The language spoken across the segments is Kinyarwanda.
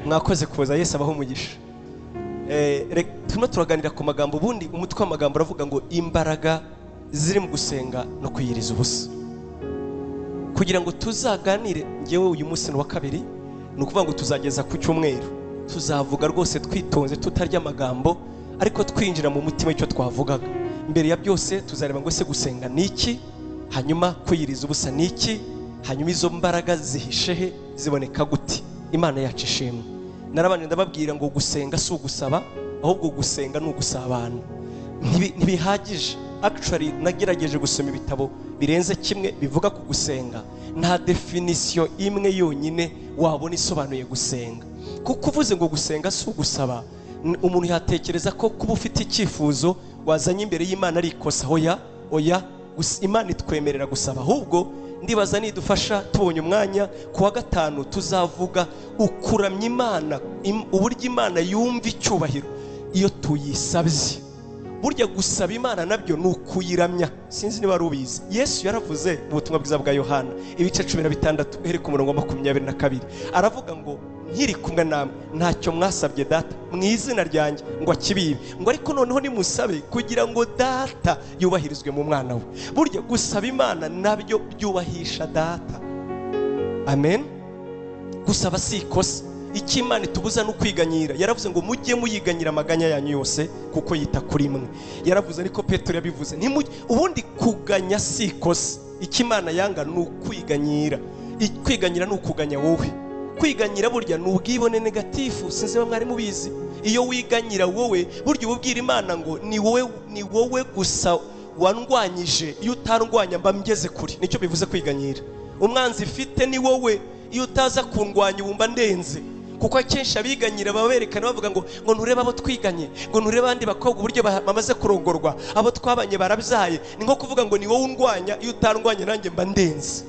Mwakoze kuza, Yesu abaho umugisha. Turimo turaganira ku magambo. Ubundi umutwe w'amagambo uravuga ngo imbaraga ziri mu gusenga no kwiyiriza ubusa. Kugira ngo tuzaganire, ngewe uyu munsi ni uwa kabiri, ni ukuvuga ngo tuzageza ku cyumweru, tuzavuga rwose twitonze, tutarya amagambo, ariko twinjira mu mutima icyo twavugaga. Mbere ya byose tuzareba ngo ese gusenga ni iki, hanyuma kwiyiriza ubusa ni iki, hanyuma izo mbaraga zihishe he, ziboneka gute? Imana yacu ishimwe. Narabanje ndababwira ngo gusenga si ugusaba, ahubwo gusenga ni ugusabana. Ntibihagije. Actually nagerageje gusoma ibitabo birenze kimwe bivuga ku gusenga, nta definition imwe yonyine wabona isobanuye gusenga. Kuko uvuze ngo gusenga si ugusaba, umuntu yatekereza ko kuba ufite icyifuzo wazanye imbere y'Imana ari ikosa. Oya, oya, Imana itwemerera gusaba. Ahubwo ndibaza nidufasha tubonye umwanya, kuwa gatanu tuzavuga ukuramya Imana, uburyo Imana yumva icyubahiro iyo tuyisabye. Burya gusaba Imana nabyo ni ukuyiramya. Sinzi niba ari ubizi. Yesu yaravuze mu butumwa bwiza bwa Yohana ibice 16 uhereye ku murongo wa 22, aravuga ngo nkiri kumwe namwe ntacyo mwasabye data mu izina ryanjye ngo akibibe, ngo ariko noneho nimusabe kugira ngo data yubahirizwe mu mwana we. Burya gusaba Imana nabyo byubahisha data. Amen. Gusaba si ikosa. Icyo Imana itubuza no kwiganyira. Yaravuze ngo mujye muyiganyira amaganya yanyu yose kuko yita kuri mwe. Yaravuze, ariko Petero yabivuze, ubundi kuganya si ikosa. Icyo Imana yanga ni ukwiganyira. Kwiganyira ni ukuganya wowe. Kwiganyira burya ni ubwibone negatifu. Sinzi niba mwari mubizi. Iyo wiganyira wowe, burya ububwira Imana ngo ni wowe gusa wandwanyije, iyo utarwanya mba mgeze kure. Nicyo bivuze kwiganyira. Umwanzi ifite ni wowe, iyo utaza kundwanya wumva ndenze. Kuko akenshi abiganyira baberekana bavuga ngo nturebe abo twiganye, ngo nturebe abandi bakobwa uburyo bamaze kurongorwa, abo twabanye barabyaye. Ni nko kuvuga ngo ni wowe undwanya, iyo utarwanya nanjye mba ndenze.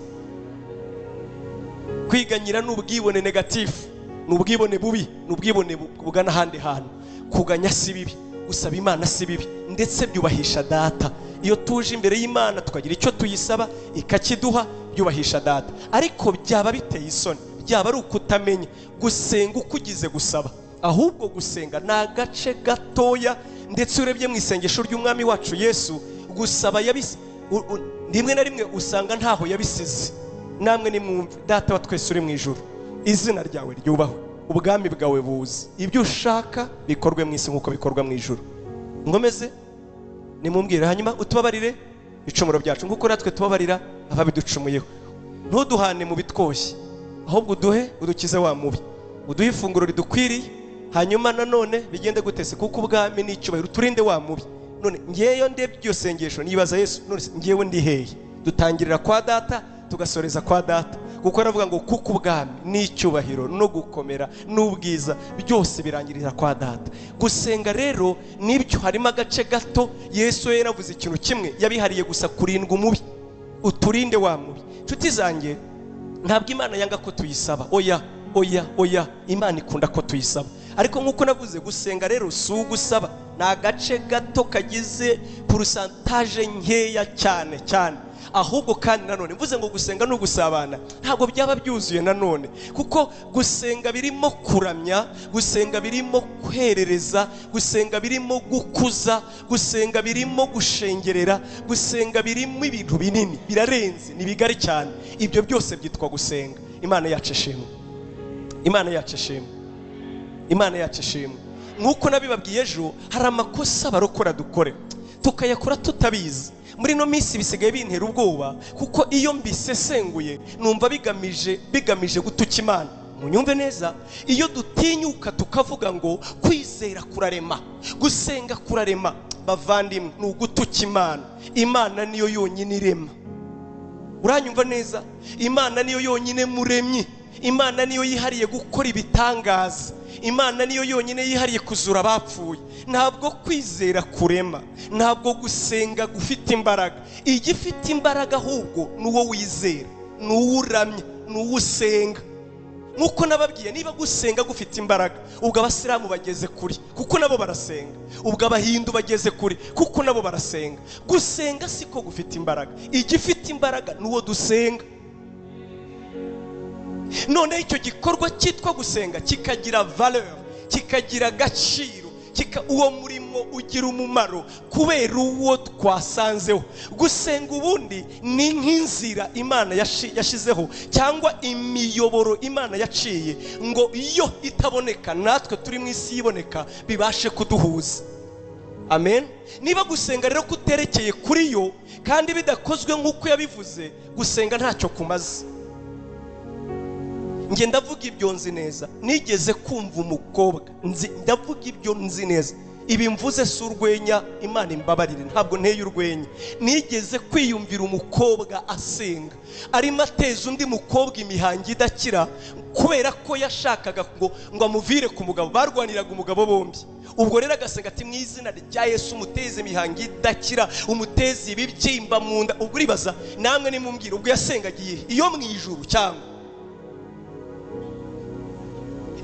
Kwiganyira ni ubwibone negatifu, ni ubwibone bubi, ni ubwibone bugana ahandi hantu. Kuganya si bibi, gusaba Imana si bibi, ndetse byubahisha data. Iyo tuje imbere y'Imana tukagira icyo tuyisaba ikakiduha, byubahisha data. Ariko byaba biteye isoni, byaba ari ukutamenya gusenga ukugize gusaba. Ahubwo gusenga ni agace gatoya, ndetse urebye mu isengesho ry'Umwami wacu Yesu, gusaba yabise rimwe na rimwe usanga ntaho yabisize. Namwe nimwumve: Data wa twese uri mu ijuru, izina ryawe ryubahwe, ubwami bwawe buze, ibyo ushaka bikorwe mu isi nk'uko bikorwa mu ijuru. Nkomeze nimumbwire, hanyuma utubabarire ibicumuro byacu nk'uko natwe tubabarira ababiducumuyeho. Ntuduhane mu bitwoshye, ahubwo uduhe udukize wa mubi, uduhe ifunguro ridukwiriye. Hanyuma nanone bigende gutese, kuko ubwami n'icyubahiro, uturinde wa mubi. None ngeyo ndebye iryo sengesho nibaza Yesu, none ngewe ndi hehe? Dutangirira kwa data tugasoreza kwa data, kuko aravuga ngo kuko ubwami n'icyubahiro no gukomera n'ubwiza byose birangirira kwa data. Gusenga rero nibyo harimo agace gato. Yesu yaravuze ikintu kimwe yabihariye gusa kurindwa umubi, uturinde wa mubi. Nshuti zanjye, ntabwo Imana yanga ko tuyisaba. Oya, oya, oya, Imana ikunda ko tuyisaba. Ariko nkuko navuze, gusenga rero si ugusaba, ni agace gato kagize pourcentage nkeya cyane cyane. Ahubwo kandi nanone mvuze ngo gusenga no gusabana ntabwo byaba byuzuye nanone, kuko gusenga birimo kuramya, gusenga birimo kwerereza, gusenga birimo gukuza, gusenga birimo gushengerera, gusenga birimo ibintu binini, birarenze, ni bigari cyane. Ibyo byose byitwa gusenga. Imana yacu ishimwe. Imana yacu ishimwe. Imana yacu ishimwe. Nkuko nabibabwiye ejo, hari amakosa barokora dukore tukayakora tutabizi. Muri no minsi bisigaye bintera ubwoba, kuko iyo mbisesenguye numva bigamije gutuka Imana. Munyumve neza, iyo dutinyuka tukavuga ngo kwizera kurarema, gusenga kurarema, bavandimwe, ni ugutuka Imana. Imana niyo yonyine irema. Uranyumva neza? Imana niyo yonyine muremyi. Imana niyo yihariye gukora ibitangaza. Imana niyo yonyine yihariye kuzura abapfuye. Ntabwo kwizera kurema, ntabwo gusenga gufite imbaraga. Igifite imbaraga ahubwo ni uwo wizera, ni uwo uramya, ni uwo usenga. Nkuko nababwiye, niba gusenga gufite imbaraga, ubwo abasilamu bageze kuri, kuko nabo barasenga. Ubwo abahindu bageze kuri, kuko nabo barasenga. Gusenga siko gufite imbaraga. Igifite imbaraga ni uwo dusenga. Noneho icyo gikorwa cyitwa gusenga kikagira valeur, kikagira agaciro, uwo murimo ugira umumaro kubera uwo twasanzeho. Gusenga ubundi ni nk'inzira Imana yashizeho cyangwa imiyoboro Imana yaciye ngo iyo itaboneka natwe turi mu isi yiboneka bibashe kuduhuza. Amen. Niba gusenga rero kuterekeye kuri yo kandi bidakozwe nk'uko yabivuze, gusenga ntacyo kumaze. Nge ndavuga ibyo nzi neza. Nigeze kumva umukobwa, ndavuga ibyo nzi neza, ibi mvuze si urwenya, Imana imbabarire, ntabwo nteye urwenya. Nigeze kwiyumvira umukobwa asenga arimo ateza undi mukobwa imihango idakira kubera ko yashakaga ngo amuvire ku mugabo. Barwaniraga umugabo bombi. Ubwo rero agasenga ati mu izina rya Yesu umuteze imihango idakira, umuteze ibibyimba mu nda. Ubwo uribaza namwe nimumbwira, ubwo yasengagiye iyo mu ijuru cyangwa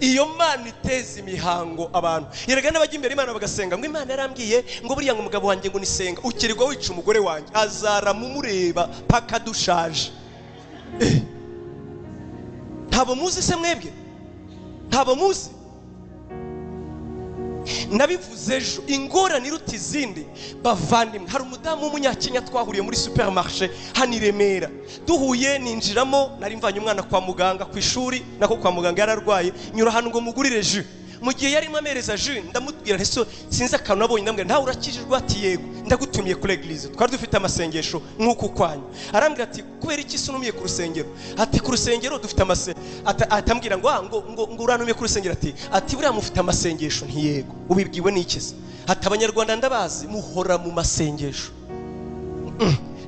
iyo Mana iteza imihango abantu? Yerega n'abajya imbere Imana bagasenga ngo Imana yarambwiye ngo buriya ngo umugabo wanjye ngo nisenga, ukirirwa wica umugore wanjye, azaramumureba paka dushaje. Ntabo muzi se mwebwe? Ntabo muzi? Nabivuze ejo, ingorane iruta izindi bavandimwe. Hari umudamu w'umunyakenya twahuriye muri supermarché hano i Remera. Duhuye ninjiramo, nari mvanye umwana kwa muganga ku ishuri, nako kwa muganga yararwaye, nyura hano ngo mugurire jus. Mu gihe yarimo amereza jus, ndamubwira nti so sinzi akantu nabonye, ndamubwira ntawe urakijijwe? Ati yego, ndagutumiye kuri eglise, twari dufite amasengesho nk'uku kwanyu. Arambwira ati kubera iki se unumiye ku rusengero? Ati ku rusengero dufite atambwira ngo ngo uranumiye ku rusengero? Ati buriya mufite amasengesho? Nti yego. Ubibwiwe n'iki se? Ati abanyarwanda ndabazi muhora mu masengesho.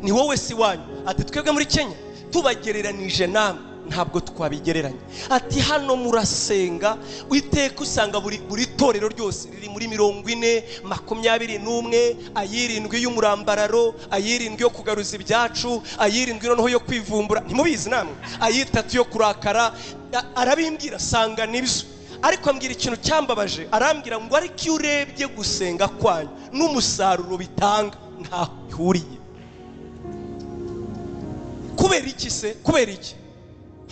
Ni wowe si wanyu. Ati twebwe muri Kenya tubagereranije namwe ntabwo twabigereranya. Ati hano murasenga iteka usanga buri torero ryose riri muri 40, 21, ayirindwi y'umurambararo, ayirindwi yo kugaruza ibyacu, ayirindwi noneho yo kwivumbura, ntimubizi namwe, ayitatu yo kurakara. Arabimbwira sanga nibyo. Ariko ambwira ikintu cyambabaje, arambwira ngo ariko iyo urebye gusenga kwanyu n'umusaruro bitanga ntaho bihuriye. Kubera iki se? Kubera iki?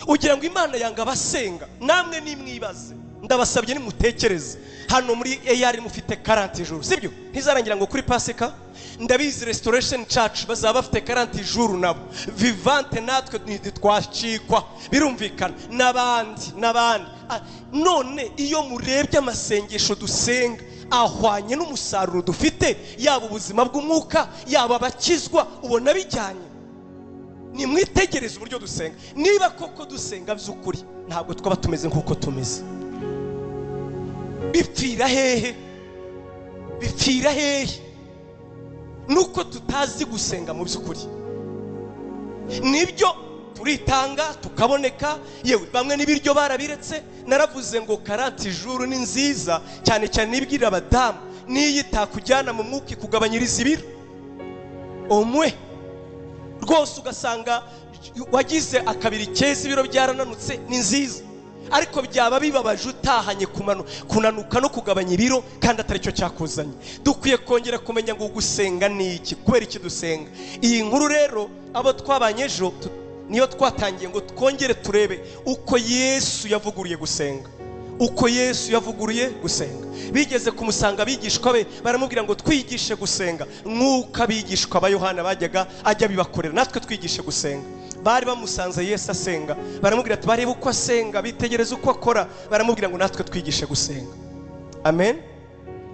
Ugira ngo Imana yanga abasenga? Namwe nimwibaze, ndabasabye nimutekereze. Hano muri AR mufite 40 jours, sibyo? Ntizarangira ngo kuri Pasika. Ndabizi Restoration Church bazaba bafite 40 jours nabo. Vivante natwe ntitwacikwa, birumvikana, n'abandi n'abandi. None iyo murebye amasengesho dusenga ahwanye n'umusaruro dufite, yaba ubuzima bw'umwuka, yaba abakizwa, ubona bijyanye. Nimwitegereze uburyo dusenga. Niba koko dusenga by'ukuri, ntabwo twaba tumeze nk'uko tumeze. Bipfira hehe? Bipfira hehe? Nuko tutazi gusenga mu by'ukuri. Nibyo turitanga tukaboneka, yewe bamwe n'ibiryo barabiretse. Naravuze ngo 40 jours ni nziza cyane cyane nibwira abadamu, niyi itakujyana mu mwuka ikugabanyiriza ibiro omwe rwose, ugasanga wagize akabiri keza, ibiro byarananutse, ni nziza. Ariko byaba bibabaje utahanye kunanuka no kugabanya ibiro kandi atari cyo cyakuzanye. Dukwiye kongera kumenya ngo gusenga ni iki, kubera iki dusenga. Iyi nkuru rero abo twabanye ejo niyo twatangiye ngo twongere turebe uko Yesu yavuguruye gusenga. Uko Yesu yavuguruye gusenga. Bigeze kumusanga abigishwa be baramubwira ngo twigishe gusenga nk'uko abigishwa ba Yohana bajyaga ajya bibakorera, natwe twigishe gusenga. Bari bamusanze Yesu asenga, baramubwira ati barebe uko asenga, bitegereze uko akora, baramubwira ngo natwe twigishe gusenga. Amen.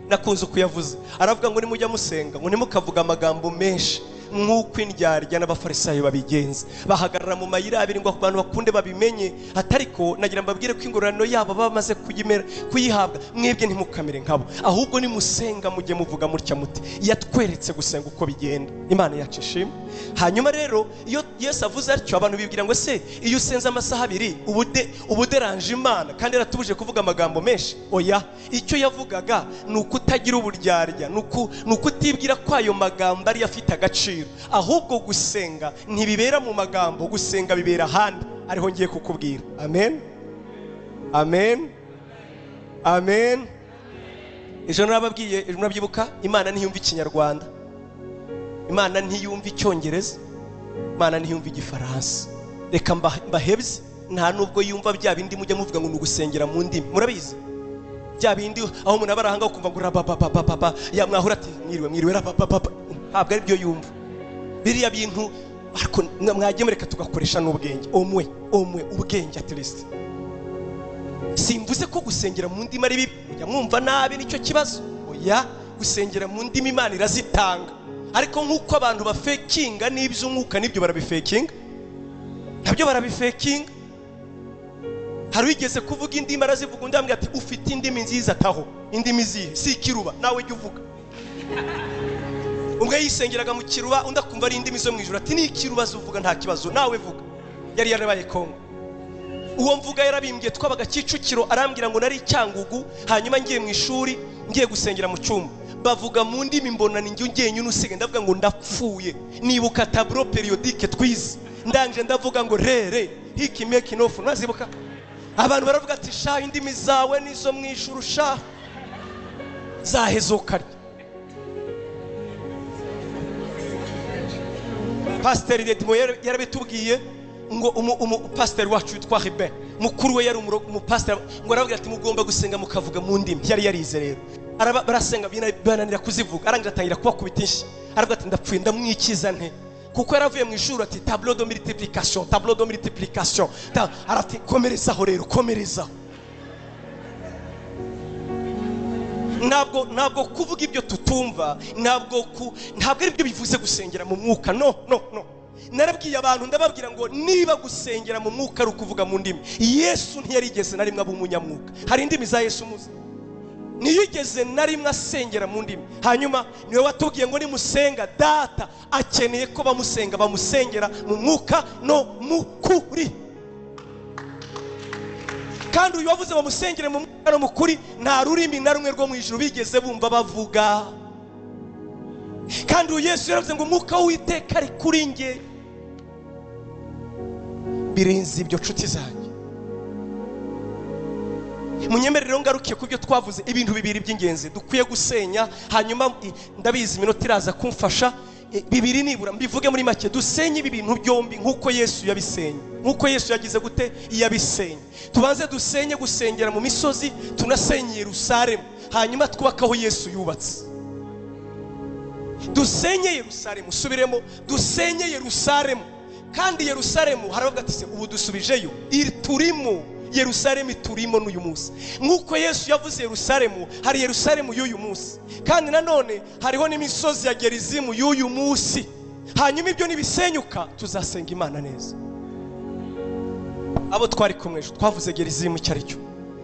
Nakunze uko yavuze, aravuga ngo nimujya musenga ngo ntimukavuga amagambo menshi nk'uko indyarya n'abafarisayo babigenza, bahagarara mu mayira abiri ngo abantu bakunde babimenye. Atariko nagira mbabwire ko ingororano yabo bamaze kuyihabwa, mwebwe ntimukamere nkabo, ahubwo nimusenga mujye muvuga mutya muti yatweretse gusenga uko bigenda. Imana yacu ishimwe. Hanyuma rero iyo Yesu avuze atyo, abantu bibwira ngo se iyo usenze amasaha abiri ubuderanje Imana kandi yaratubuje kuvuga amagambo menshi? Oya, icyo yavugaga ni ukutagira uburyarya, ni ukutibwira ko ayo magambo ari afite agaciro. Ahubwo gusenga ntibibera mu magambo, gusenga bibera ahandi, ariho ngiye kukubwira. Amen, amen, amen. Ejo narababwiye, ejo murabyibuka, Imana ntiyumva ikinyarwanda, Imana ntiyumva icyongereza, Imana ntiyumva igifaransa. Reka mbahebye, Nta nubwo yumva bya bindi mujya muvuga ngo ni ugusengera mu ndimi. Murabizi bya bindi aho umuntu aba arahanga ukumva ngo rababababa, ya mwahura ati mwiriwe mwiriwe rabababa, ntabwo ari byo yumva biriya bintu. Ariko mwajye mureka tugakoresha n'ubwenge, omwe omwe ubwenge at least. Simvuze ko gusengera mu ndimi ari bibi, mujya mwumva nabi nicyo kibazo. Oya, gusengera mu ndimi Imana irazitanga, ariko nk'uko abantu bafekinga n'iby'umwuka nibyo barabifekinga, nabyo barabifekinga. Hari wigeze kuvuga indimi arazivuga, undi ambwira ati ufite indimi nziza, taho indimi zihe? Si ikiruba, nawe jya uvuga. Umwe yisengeraga mu kiruba, undi akumva ari indimi zo mu ijuru, ati ni ikiruba zuvuga nta kibazo, nawe vuga. Yari yarabaye Kongo. Uwo mvuga yarabimbwiye, twabaga Kicukiro, arambwira ngo nari Cyangugu, hanyuma ngiye mu ishuri ngiye gusengera mu cyumba, bavuga mu ndimi mbona ni njye njyenyine usigaye, ndavuga ngo ndapfuye. Nibuka tableau périodique twize, ndangije ndavuga ngo re hiki meki nofu, nazibuka. Abantu baravuga ati sha indimi zawe nizo mu ijuru sha zahezokarya. Pasiteri Dedimo yarabitubwiye ngo umupasiteri wacu witwa Ribe, mukuru we yari umupasiteri, ngo aravuga ati mugomba gusenga mukavuga mu ndimi. Yari yarize rero, barasenga bananira kuzivuga, arangije atangira kubakubita inshyi, aravuga ati ndapfuye ndamwikiza nte, kuko yaravuye mu ishuri ati tableau de multiplication, tableau de multiplication, arati komerezaho rero, komerezaho. Ntabwo kuvuga ibyo tutumva, ntabwo ari byo bivuze gusengera mu mwuka. No no no. Narabwiye abantu ndababwira ngo niba gusengera mu mwuka ari ukuvuga mu ndimi, Yesu ntiyarigeze na rimwe aba umunyamwuka. Hari indimi za Yesu muzi? Ntiyigeze na rimwe asengera mu ndimi. Hanyuma niwe watubwiye ngo nimusenga Data akeneye ko bamusenga bamusengera mu mwuka no mu kuri. Kandi uyu wavuze bamusengere mu mwuka no mu kuri, nta rurimi na rumwe rwo mu ijuru bigeze bumva bavuga. Kandi uyu Yesu yaravuze ngo umwuka w'Uwiteka ari kuri nge. Birenze ibyo nshuti zanjye, munyemerere ngarukiye ku byo twavuze, ibintu bibiri by'ingenzi dukwiye gusenya. Hanyuma ndabizi iminota iraza kumfasha, bibiri nibura mbivuge muri make. Dusenye ibi bintu byombi nk'uko Yesu yabisenye, nk'uko Yesu yagize gute yabisenye. Tubanze dusenye gusengera mu misozi, tunasenye Yerusalemu, hanyuma twubakaho Yesu yubatse. Dusenye Yerusalemu, subiremo, dusenye Yerusalemu. Kandi Yerusalemu haravuga ati se ubu dusubijeyo, iri turimo Yerusalemu turimo n'uyu munsi. Nk'uko Yesu yavuze Yerusalemu, hari Yerusalemu y'uyu munsi, kandi nanone hariho n'imisozi ya Gerizimu y'uyu munsi. Hanyuma ibyo nibisenyuka tuzasenga Imana neza. Abo twari kumwe ejo twavuze Gerizimu icyo ari cyo.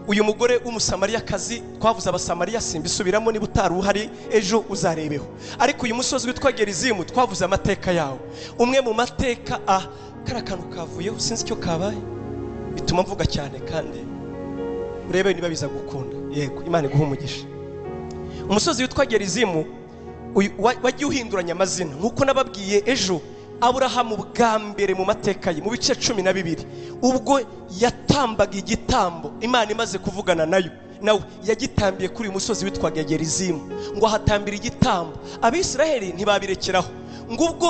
Uyu mugore w'umusamariyakazi twavuze abasamariya, simbisubiramo niba utari uhari ejo uzarebeho. Ariko uyu musozi witwa Gerizimu twavuze amateka yawo. Umwe mu mateka kara kantu kavuyeho sinzi icyo kabaye, bituma mvuga cyane kandi urebe niba biza gukunda. Yego, Imana iguhe umugisha. Umusozi witwa Gerizimu wagiye uhinduranya amazina nk'uko nababwiye ejo. Aburahamu bwa mbere mu mateka ye mu bice 12 ubwo yatambaga igitambo Imana imaze kuvugana nayo, nawe yagitambiye kuri uyu musozi witwaga Gerizimu, ngo ahatambira igitambo. Abisiraheli ntibabirekeraho, ngo ubwo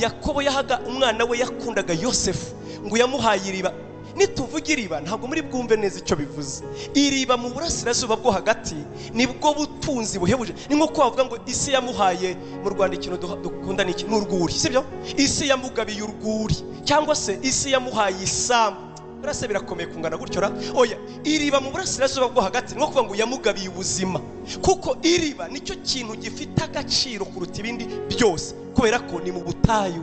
Yakobo yahaga umwana we yakundaga Yosefu, ngo yamuhaye iriba. Nituvuga iriba ntabwo muri bwumve neza icyo bivuze. Iriba mu burasirazuba bwo hagati nibwo butunzi buhebuje. Ni nko bavuga ngo isi yamuhaye, mu Rwanda ikintu dukunda ni urwuri, sibyo? Isi yamugabiye urwuri, cyangwa se isi yamuhaye isambu. Burase birakomeye kungana gutyo ra? Oya, iriba mu burasirazuba bwo hagati ni nko kuvuga ngo yamugabiye ubuzima, kuko iriba nicyo kintu gifite agaciro kuruta ibindi byose, kubera ko ni mu butayu.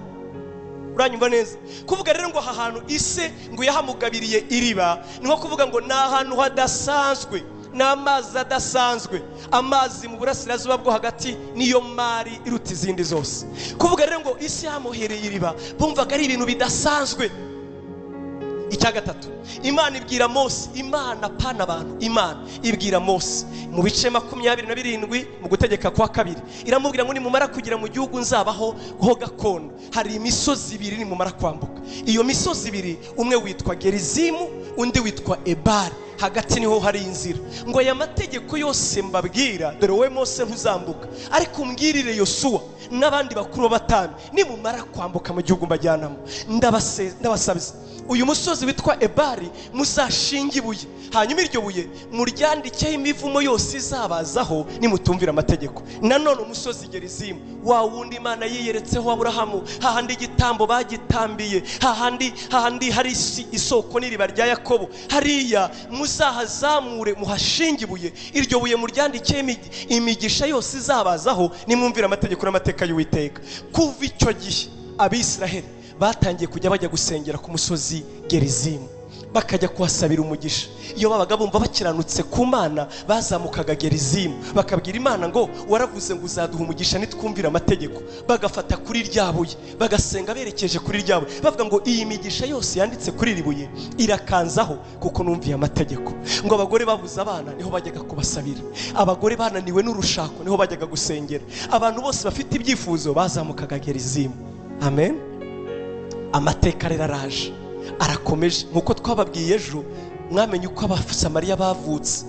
Uranyumva neza? Kuvuga rero ngo aha hantu ise ngo yahamugabiriye iriba, ni nko kuvuga ngo ni ahantu hadasanzwe, n'amazi adasanzwe. Amazi mu burasirazuba bwo hagati niyo mari iruta izindi zose. Kuvuga rero ngo isi yamuhereye iriba, bumvaga ari ibintu bidasanzwe. Icya gatatu, Imana ibwira Mose, Imana pana abantu, Imana ibwira Mose mu bice 27 mu gutegeka kwa kabiri, iramubwira ngo nimumara kugira mu gihugu nzabaho ho gakondo, hari imisozi ibiri nimumara kwambuka. Iyo misozi ibiri, umwe witwa Gerizimu, undi witwa Ebali, hagati niho hari inzira. Ngo aya mategeko yose mbabwira, dore wowe Mose ntuzambuka, ariko umbwirire Yosuwa n'abandi bakuru b'abatambyi, nimumara kwambuka mu gihugu mbajyanamo, ndabasabye Uyu musozi witwa Ebali muzashinga ibuye, hanyuma iryo buye muryandikeho imivumo yose izabazaho nimutumvira amategeko. Nanone umusozi Gerizimu, wa wundi Imana yiyeretseho Aburahamu, hahandi igitambo bagitambiye, hahandi hari isoko n'iriba rya Yakobo, hariya muzahazamure muhashinge ibuye, iryo buye muryandikeho imigisha yose izabazaho nimwumvira amategeko n'amateka y'Uwiteka. Kuva icyo gihe Abisiraheli batangiye kujya bajya gusengera ku musozi Gerizimu, bakajya kuhasabira umugisha. Iyo babaga bumva bakiranutse ku Mana, bazamukaga Gerizimu bakabwira Imana ngo waravuze ngo uzaduha umugisha nitwumvira amategeko. Bagafata kuri rya buye bagasenga berekeje kuri rya buye, bavuga ngo iyi migisha yose yanditse kuri iri buye irakanzaho kuko numviye amategeko. Ngo abagore babuze abana niho bajyaga kubasabira, abagore bananiwe n'urushako niho bajyaga gusengera, abantu bose bafite ibyifuzo bazamukaga Gerizimu. Amen. Amateka rero araje arakomeje. Nkuko twababwiye ejo, mwamenye uko Abasamariya bavutse.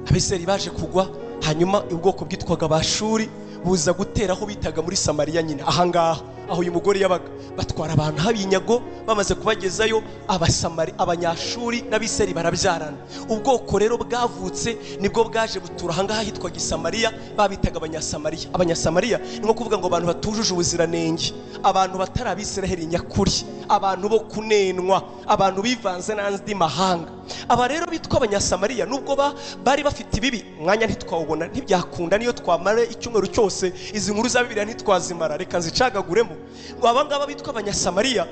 Abisirayeli baje kugwa, hanyuma ubwoko bwitwaga Bashuri buza gutera aho bitaga muri Samariya nyine, ahangaha aho uyu mugore yabaga. Batwara abantu habinyago, bamaze kubagezayo Abasamari, Abanyashuri n'Abisirayeli barabyarana. Ubwoko rero bwavutse nibwo bwaje butura ahangaha hitwaga Isamariya, babitaga Abanyasamariya. Abanyasamariya ni nko kuvuga ngo abantu batujuje ubuziranenge, abantu batari Abisirayeli nyakuri, abantu bo kunenwa, abantu bivanze n'andi mahanga. Aba rero bitwa Abanyasamariya nubwo bari bafite ibibi, umwanya ntitwawubona, ntibyakunda, niyo twamara icyumweru cyose izi nkuru za Bibiliya ntitwazimara, reka nzicagaguremo. Ngo aba ngaba bitwa Abanyasamariya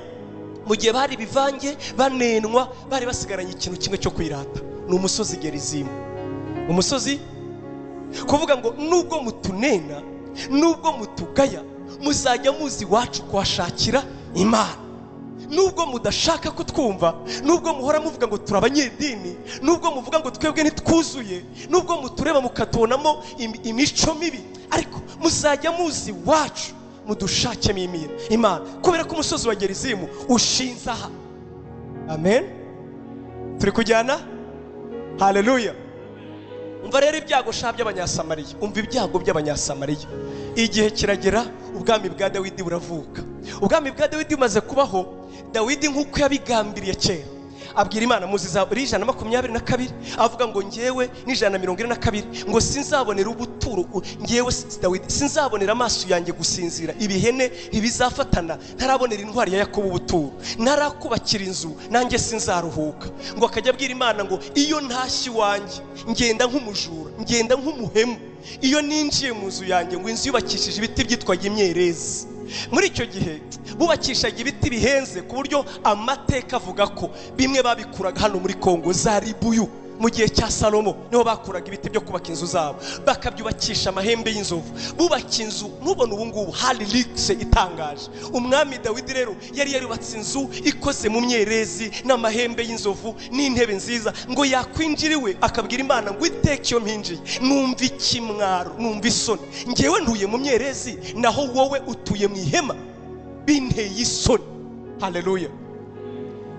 mu gihe bari bivange banenwa, bari basigaranye ikintu kimwe cyo kwirata, ni umusozi Gerizimu. Umusozi kuvuga ngo nubwo mutunena, nubwo mutugaya, muzajya muzi iwacu kuhashakira Imana. Nubwo mudashaka kutwumva, nubwo muhora muvuga ngo turi abanyedini, nubwo muvuga ngo twebwe ntitwuzuye, nubwo mutureba mukatubonamo imico mibi, ariko muzajya muzi iwacu mudushakemo Imana, kubera ko umusozi wa Gerizimu ushinze aha. Amen. Turi kujyana? Haleluya. Umva rero ibyago sha by'Abanyasamariya, umva ibyago by'Abanyasamariya. Igihe kiragera ubwami bwa Dawidi buravuka. Ubwami bwa Dawidi bumaze kubaho, Dawidi nk'uko yabigambiriye kera abwira Imana muzi za 122, avuga ngo ngewe n'142 ngo sinzabonera ubuturo, ngewe Dawidi sinzabonera amaso yanjye gusinzira, ibihene ntibizafatana, ntarabonera intwari ya Yakobo ubuturo, narakubakira inzu nanjye sinzaruhuka. Ngo akajya abwira Imana ngo iyo ntashye iwanjye ngenda nk'umujura, ngenda nk'umuhemu, iyo ninjiye mu nzu yanjye, ngo inzu yubakishije ibiti byitwaga imyerezi. Muri icyo gihe bubakishaga ibiti bihenze ku buryo amateka avuga ko bimwe babikuraga hano muri Kongo za Ribuyu mu gihe cya Salomo, niho bakuraga ibiti byo kubaka inzu zabo, bakabyubakisha amahembe y'inzovu, bubaka inzu mubona ubu ngubu hari luxe itangaje. Umwami Dawidi rero yari yarubatse inzu ikoze mu myerezi n'amahembe y'inzovu n'intebe nziza, ngo yakwinjiriwe akabwira Imana ngo iteka iyo mpinjiye numva ikimwaro, numva isoni, ngewe ntuye mu myerezi naho wowe utuye mu ihema, binteye isoni. Haleluya.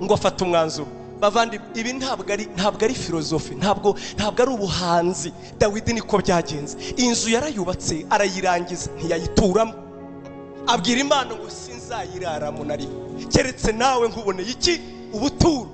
Ngo afata umwanzuro. Bavandi, ibi ntabwo ari filozofi, ntabwo ari ubuhanzi. Dawidi niko byagenze, inzu yarayubatse arayirangiza, ntiyayituramo. Abwira Imana ngo sinzayiraramo na rimwe, keretse nawe nkuboneye iki ubuturo.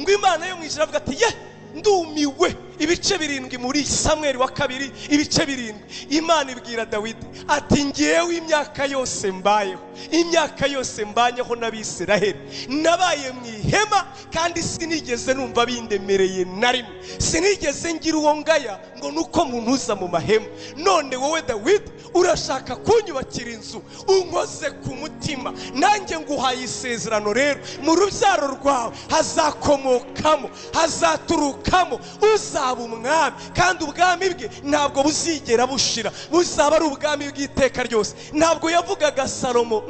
Ngo Imana yo mu ijuru avuga ati ye ndumiwe. Ibice 7 muri Samweli wa kabiri, ibice 7, Imana ibwira Dawidi ati ngewe imyaka yose mbayeho, imyaka yose mbanyeho n'Abisiraheli, nabaye mu ihema kandi sinigeze numva bindemereye na rimwe, sinigeze ngira uwo ngaya ngo nuko muntuza mu mahema. None wowe Dawidi urashaka kunyubakira inzu, unkoze ku mutima, nanjye nguhaye isezerano rero, mu rubyaro rwawe hazakomokamo, hazaturukamo uzaba umwami, kandi ubwami bwe ntabwo buzigera bushira, buzaba ari ubwami bw'iteka ryose. Ntabwo yavugaga Salomo,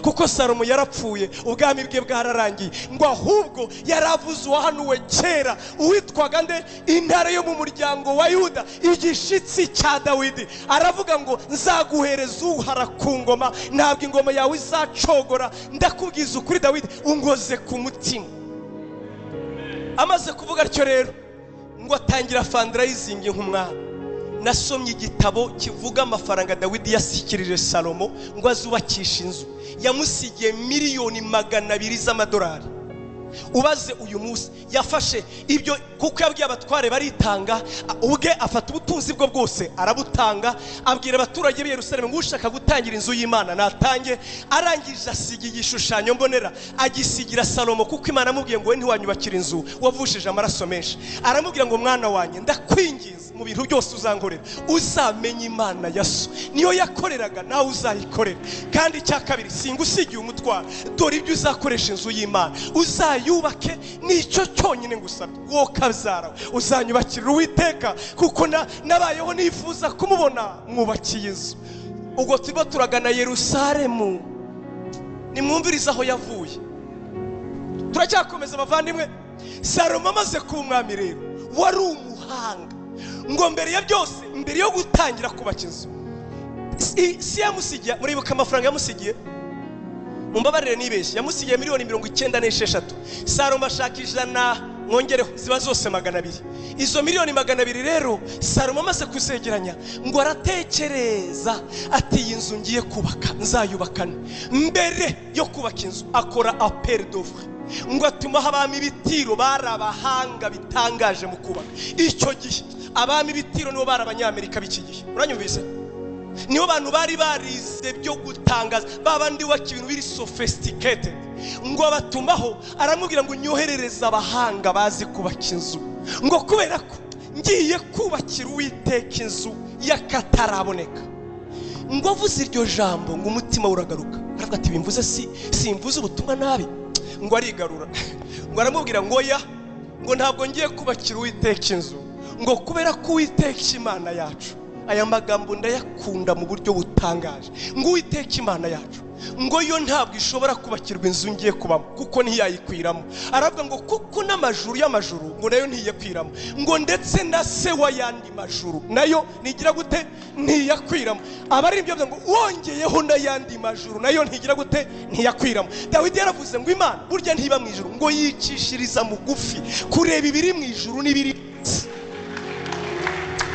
kuko Salomo yarapfuye, ubwami bwe bwararangiye, ngo ahubwo yaravuze uwahanuwe kera, uwitwaga nde, intare yo mu muryango wa Yuda, igishitsi cya Dawidi. Aravuga ngo nzaguhereza uhara ku ngoma, ntabwo ingoma yawe izacogora, ndakubwiza ukuri Dawidi, ungoze ku mutima. Amaze kuvuga atyo rero ngo atangira fundraising nk'umwami. Nasomye igitabo kivuga amafaranga Dawidi yashyikirije Salomo ngo azubakishe inzu, yamusigiye miliyoni 200 z'amadolari. Ubaze uyu munsi yafashe ibyo, kuko yabwiye abatware baritanga, ubwe afata ubutunzi bwe bwose arabutanga, abwira abaturage b'i Yerusalemu ngo ushaka gutangira inzu y'Imana natange. Arangije asiga igishushanyo mbonera, agisigira Salomo, kuko Imana amubwiye ngo we ntiwanyubakira inzu wavushije amaraso menshi. Aramubwira ngo mwana wanjye ndakwinginze mu bintu byose uzankorera uzamenye Imana ya so, niyo yakoreraga nawe uzayikorera. Kandi icya kabiri, singusigiye umutwaro, dore ibyo uzakoresha inzu y'Imana uzayubake, nicyo cyonyine ngusabye, wowe kabyara uzanyubakira Uwiteka, kuko nabayeho nifuza kumubona mwubakiye inzu. Ubwo turimo turagana Yerusalemu, nimwumvirize aho yavuye. Turacyakomeza abavandimwe. Salomo amaze kuba umwami rero wari umuhanga, ngo mbere ya byose, mbere yo gutangira kubaka inzu, si yamusigiye, muribuka amafaranga yamusigiye? Mumbabarire nibeshye, yamusigiye miliyoni 96. Salomo ashaka 100, mwongereho ziba zose 200. Izo miliyoni 200 rero Salomo amaze kuzegeranya, ngo aratekereza ati iyi nzu ngiye kubaka nzayubakane. Mbere yo kubaka inzu akora appel d'offre, ngo atuma abami b'Itiro bari abahanga bitangaje mu kubaka. Icyo gihe abami b'Itiro nibo bari abanyamerika b'iki gihe, uranyumvise? Nibo bantu bari barize byo gutangaza, babandi bubaka ibintu biri sophisticated. Ngo abatumaho, aramubwira ngo nyoherereze abahanga bazi kubaka inzu, ngo kubera ko ngiye kubakira Uwiteka inzu y'akataraboneka. Ngo avuze iryo jambo, ngo umutima uragaruka, aravuga ati bimvuze simvuze ubutumwa nabi. Ngo arigarura, ngo aramubwira ngo ya, ngo ntabwo ngiye kubakira Uwiteka inzu, ngo kubera ko Uwiteka Imana yacu, aya magambo ndayakunda mu buryo butangaje, ngo Uwiteka Imana yacu ngo yo ntabwo ishobora kubakirwa inzu ngiye kubamo, kuko ntiyayikwiramo. Aravuga ngo kuko n'amajuru y'amajuru ngo nayo ntiyakwiramo, ngo ndetse na se w'ayandi majuru nayo nigira gute? Ntiyakwiramo. Abaririmbyi bavuga ngo wongeyeho n'ayandi majuru nayo ntigira gute? Ntiyakwiramo. Dawidi yaravuze ngo Imana burya ntiba mu ijuru, ngo yicishiriza mugufi kureba ibiri mu ijuru n'ibiri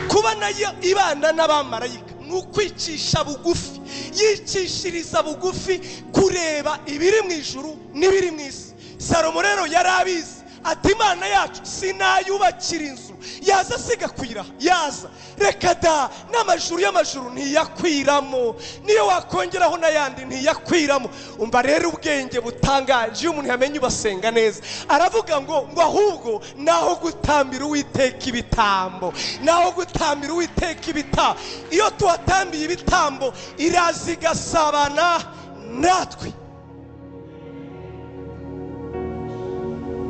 kuba nayo ibana n'abamarayika, ni ukwicisha bugufi, yicishiriza bugufi kureba ibiri mu ijuru n'ibiri mu isi. Salomo rero yari abizi ati Imana yacu sinayubakira inzu yaza sigakwira, yaza reka da, n'amajuru y'amajuru ntiyakwiramo, niyo wakongeraho n'ayandi ntiyakwiramo. Umva rero ubwenge butangaje iyo umuntu yamenye ubasenga neza. Aravuga ngo ahubwo naho gutambira Uwiteka ibitambo, naho gutambira Uwiteka ibitambo. Iyo tuhatambiye ibitambo iraza igasabana natwe.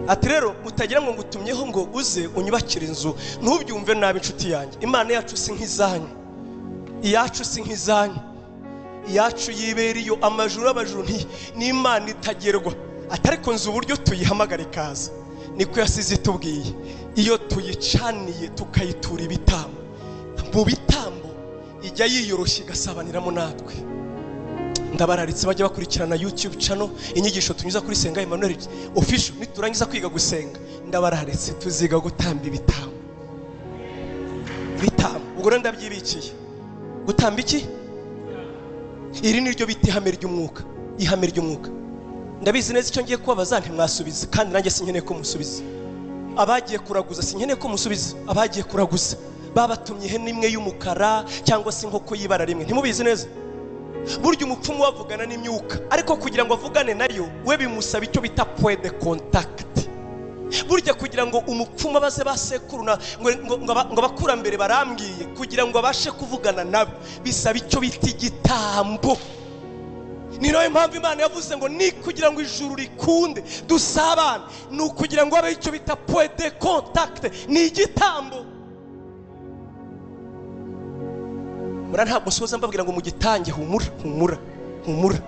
Ati rero mutagira ngo ngutumyeho ngo uze unyubakire inzu, ntubyumve nabi inshuti yanjye. Imana yacu si nk'izanyu, iyacu si nk'izanyu, iyacu yibera iyo amajuru y'amajuru ni Imana itagerwa. Atariko nzu uburyo tuyihamagara ikaza, niko yasize itubwiye. Iyo tuyicaniye tukayitura ibitambo, mu bitambo ijya yiyoroshya igasabaniramo natwe. Ndabararitse bajya bakurikirana YouTube channel, inyigisho tunyuza kuri Senga Emmanuel official. Niturangiza kwiga gusenga, ndabararitse tuziga gutamba ibitambo. Ibitambo ubwo rero ndabyibikiye. Gutamba iki? Iri niryo bita ihame ry'umwuka, ihame ry'umwuka. Ndabizi neza icyo ngiye kubabaza ntimwasubiza, kandi nanjye sinkeneye ko musubiza. Abagiye kuraguza sinkeneye ko musubiza. Abagiye kuraguza babatumye ihene imwe y'umukara cyangwa se inkoko y'ibara rimwe, ntimubizi neza? Burya umupfumu wavugana n'imyuka, ariko kugira ngo avugane nayo we bimusaba icyo bita point de contact. Burya kugira ngo umupfumu abaze basekuruna ngo abakurambere barambwiye, kugira ngo abashe kuvugana nabo bisaba icyo bita igitambo. Ni nayo mpamvu Imana yavuze ngo ni kugira ngo ijuru rikunde dusabane, ni ukugira ngo abe icyo bita point de contact, ni igitambo. Mura ntabwo soza mbabwira ngo mugitange, humura humura humura.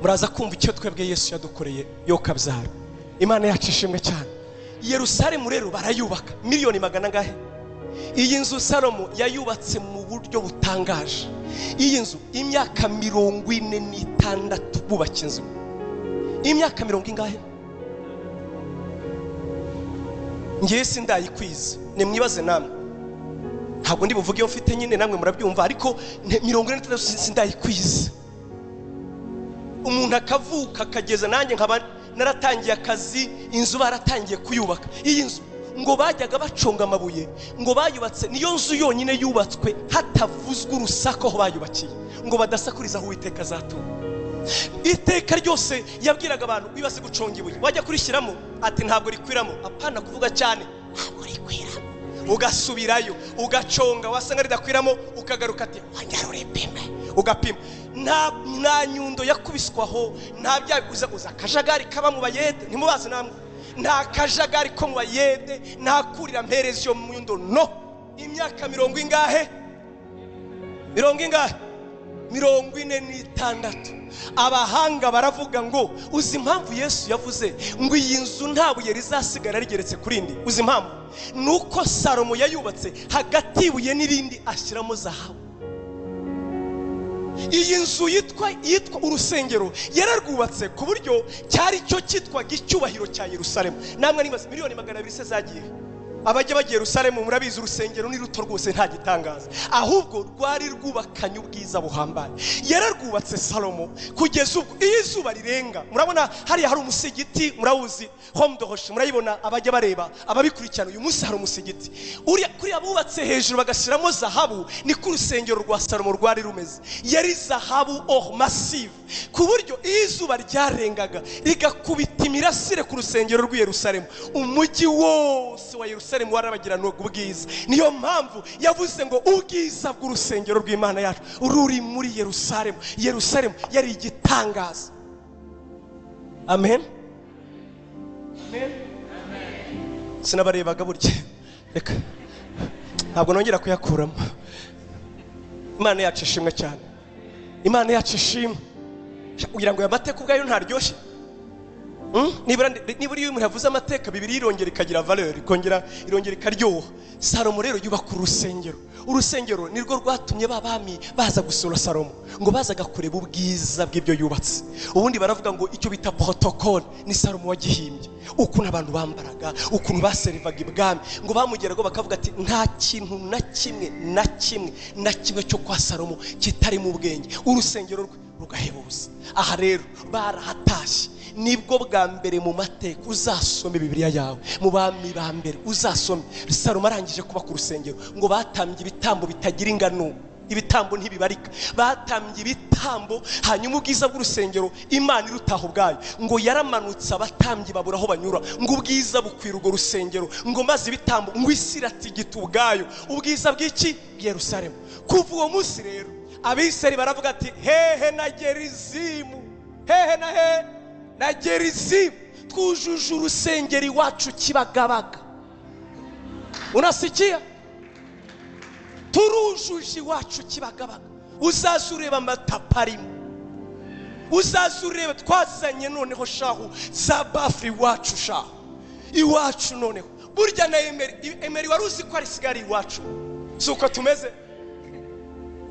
Muraza kumva icyo twebwe Yesu yadukoreye yo kabyara. Imana yacu ishimwe cyane. Yerusalemu rero barayubaka miliyoni 100 angahe? Iyi nzu Salomo yayubatse mu buryo butangaje. Iyi nzu imyaka 46 bubaka inzu. Imyaka 40 ingahe? Ngiye sindayikwiza, nimwibaze namwe. Ntabwo ndi buvuge iyo mfite nyine namwe murabyumva, ariko 46 sindayikwiza. Umuntu akavuka akageza, nanjye nkaba naratangiye akazi, inzu baratangiye kuyubaka. Iyi nzu ngo bajyaga baconga amabuye, ngo bayubatse, niyo nzu yonyine yubatswe hatavuzwe urusaku aho bayubakiye, ngo badasakuriza aho Uwiteka azatura. Iteka ryose yabwiraga abantu, wibaze guconga ibuye wajya kurishyiramo, ati ntabwo rikwiramo, apana kuvuga cyane, ntabwo rikwiramo, ugasubirayo ugaconga, wasanga ridakwiramo ukagaruka ati wongera uripime, ugapima. Nta nyundo yakubiswaho, nta byaguza uza akajagari kaba mu bayede, ntimubazi namwe, nta kajagari ko mu bayede, nta kurira mpereza iyo nyundo. No imyaka mirongo ingahe? Mirongo ingahe? 46. Abahanga baravuga ngo uzi impamvu Yesu yavuze ngo iyi nzu nta buye rizasigara rigeretse kuri indi? Uzi impamvu? Nuko Salomo yayubatse hagati ibuye n'irindi ashyiramo zahabu. Iyi nzu yitwa urusengero yararwubatse ku buryo cyari cyo cyitwaga icyubahiro cya Yerusalemu. Namwe nibaze miliyoni 200 se zagiye? Abajya bagiye Yerusalemu murabizi, urusengero ni ruto rwose, nta gitangaza, ahubwo rwari rwubakanye ubwiza buhambaye. Yararwubatse Salomo kugeza ubwo iyo izuba rirenga, murabona hariya hari umusigiti, murawuzi, Home de Roche, murayibona abajya bareba ababikurikirana. Uyu munsi hari umusigiti uriya kuri abubatse hejuru bagashyiramo zahabu, niko urusengero rwa Salomo rwari rumeze. Yari zahabu or massive, ku buryo iyo izuba ryarengaga rigakubita imirasire ku rusengero rw'i Yerusalemu, umujyi wose wa Yerusalemu warabagirana ubwiza. Niyo mpamvu yavuze ngo ubwiza bw'urusengero rw'Imana yacu ruri muri Yerusalemu. Yerusalemu yari igitangaza. Amen. Amen. Sinabarebaga burya, reka ntabwo nongera kuyakuramo. Imana yacu ishimwe cyane, Imana yacu ishimwe. Kugira ngo aya mateka ubwayo ntaryoshye. Nibura iyo umuntu yavuze amateka, Bibiliya irongera ikagira valeur, ikongera irongera ikaryoha. Salomo rero yubaka urusengero. Urusengero nirwo rwatumye babami baza gusura Salomo, ngo bazaga kureba ubwiza bw'ibyo yubatse. Ubundi baravuga ngo icyo bita protocole ni Salomo wagihimbye, ukuntu abantu bambaraga, ukuntu baserivaga ibwami. Ngo bamugeraga bakavuga ati nta kintu na kimwe na kimwe na kimwe cyo kwa Salomo kitari mu bwenge. Urusengero rwe rugahebuza. Aha rero barahatashye. Nibwo bwa mbere mu mateka, uzasome Bibiliya yawe mu bami ba mbere, uzasome Salomo arangije kubaka urusengero, ngo batambye ibitambo bitagira ingano, ibitambo ntibibarika, batambye ibitambo. Hanyuma ubwiza bw'urusengero Imana irutaho ubwayo, ngo yaramanutse abatambyi babura aho banyura, ngo ubwiza bukwira urwo rusengero, ngo maze ibitambo ngo isi iratigita ubwayo, ubwiza bw'iki? Yerusalemu. Kuva uwo munsi rero Abisirayeli baravuga ati hehe na Gerizimu, hehe na he na Gerizimu, twujuje urusengero iwacu Kibagabaga. Unasikia? Turujuje iwacu Kibagabaga. Uzaza ureba amatapa arimo, uzaza ureba twazanye noneho shahu za bafu iwacu, shahu iwacu noneho. Burya na Emeri wari uzi ko ari sigari iwacu, si uko tumeze?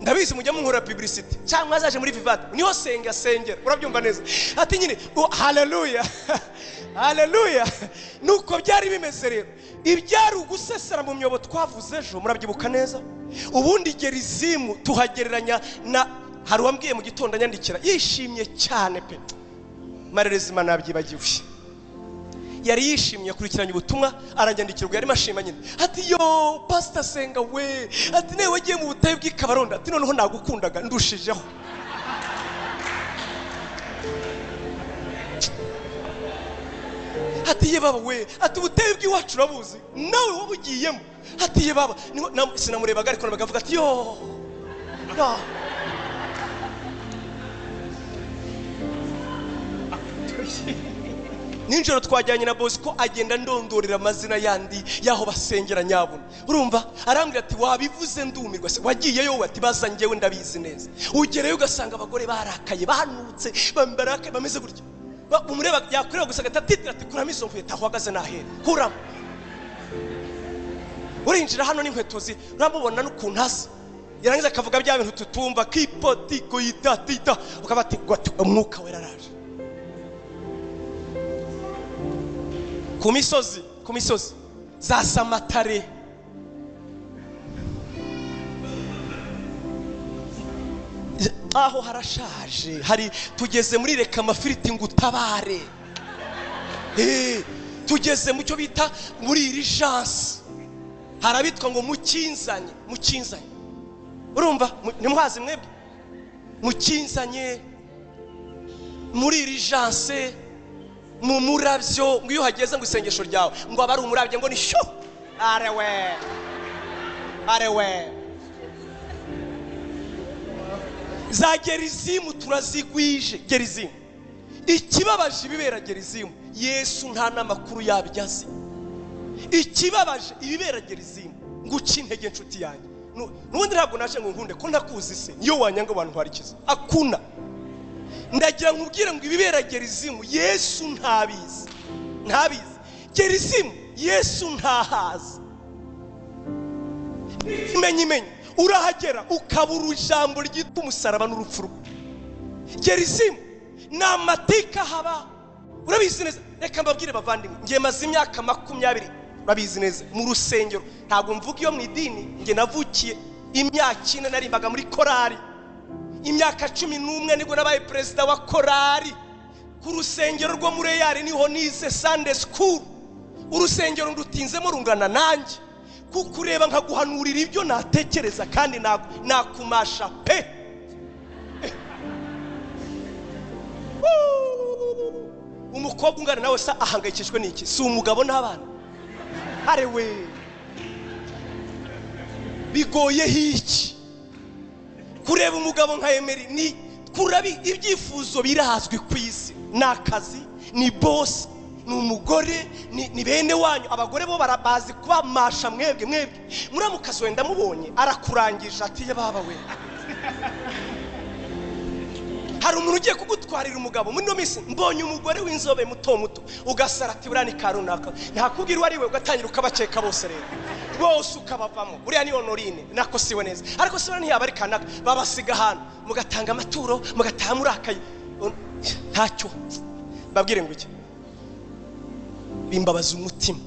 Ndabizi mujya munkora publicity cyangwa azaje muri Vivate niho senga sengera, urabyumva neza ati nyine haleluya haleluya. Nuko byari bimeze rero, ibyari ugusesera mu myobo twavuze ejo, murabyibuka neza. Ubundi Gerizimu tuhagereranya na, hari uwambwiye mu gitondo anyandikira yishimye cyane pe, marerezima nabyibagiwe, yari yishimye akurikiranye ubutumwa, aranyandikira ubwo yarimo ashima nyine ati yo pastor Senga we, ati nawe wagiye mu butayu bw'Ikabaronda, ati noneho nagukundaga ndushijeho. Ati ye baba we, ati ubutayu bw'iwacu urabuzi nawe wabugiyemo, ati ye baba. Sinamurebaga ariko nabagavuga ati yo yo. Ninjoro twajyanye na Bosco agenda ndondorera amazina yandi yaho basengera nyabuna. Urumva arambwira ati wabivuze ndumirwa se wagiyeyo? Ati baza njyewe ndabizi neza. Ugereyo ugasanga abagore barakaye, banutse, bambarakaye, bameze gutya. Umureba yakureba gusa agatitira ati kuramo izo nkweto aho uhagaze nahera, kuramo. Urinjira hano n'inkweto zi uramubona n'ukuntu asa, yarangiza akavuga bya bintu tutumva kipotiko yitatita, ukaba ati umwuka wera araje. Ku misozi, ku misozi za Samatare, Aho harashaje, hari tugeze muri reka amafiriti ngo utabare. Tugeze mu cyo bita muri irijansi. Harabitwa ngo mukinzanye, mukinzanye. Urumva nimuhazi mwebwe? Mukinzanye muri irijanse mu murabyo, ngo iyo uhageze ngo isengesho ryawe ngo aba ari umurabyo ngo ni sho. Arewe. Arewe. Za Gerizimu turazigwije. Gerizimu ikibabaje ibibera Gerizimu, Yesu nta n'amakuru yabyo azi. Ikibabaje ibibera Gerizimu, nguca intege nshuti yanjye. N'ubundi ntabwo naje ngo nkunde ko ntakuzi se, niyo wanyanga abantu harikiza akuna. Ndagira nkubwire ngo ibibera Gerizimu Yesu ntabizi, ntabizi. Gerizimu Yesu ntahazi. Imenye urahagera ukabura ijambo ryitwa umusaraba n'urupfu rwe. Gerizimu ni amateka haba, urabizi neza. Reka mbabwire bavandimwe, ngiye maze imyaka 20 urabizi neza mu rusengero. Ntabwo mvuga iyo mu idini, nge navukiye imyaka 4 narimbaga muri korari. Imyaka 11 nibwo nabaye perezida wa korari ku rusengero rwo muri Eyari, niho nize Sunday school. Urusengero ndutinzemo rungana nanjye, kukureba nkaguhanurira ibyo natekereza kandi nakumasha pe. Umukobwa ungana nawe sa ahangayikishwe n'iki? Si umugabo n'abana. Arewe, bigoye hiki kureba umugabo nka Emery? Ni kurabi ibyifuzo birazwi ku isi, ni akazi, ni boss, ni umugore, ni bene wanyu. Abagore bo barabazi kubamasha mwebwe mwebwe. Muramukazi wenda mubonye arakurangije ati ye baba we. Hari umuntu ugiye kugutwarira umugabo muri no minsi, mbonye umugore w'inzobe muto muto, ugasara ati buriya ni karunaka, ntakubwira uwo ari we, ugatangira ukabakeka bose. Rero bose ukabavamo, buriya ni Honorine, nako siwe neza, ariko siwe ntiyaba ari kanaka. Babasiga ahantu mugatanga amaturo, mugataha murakaye ntacyo. Babwire ngo iki? Bimbabaza umutima,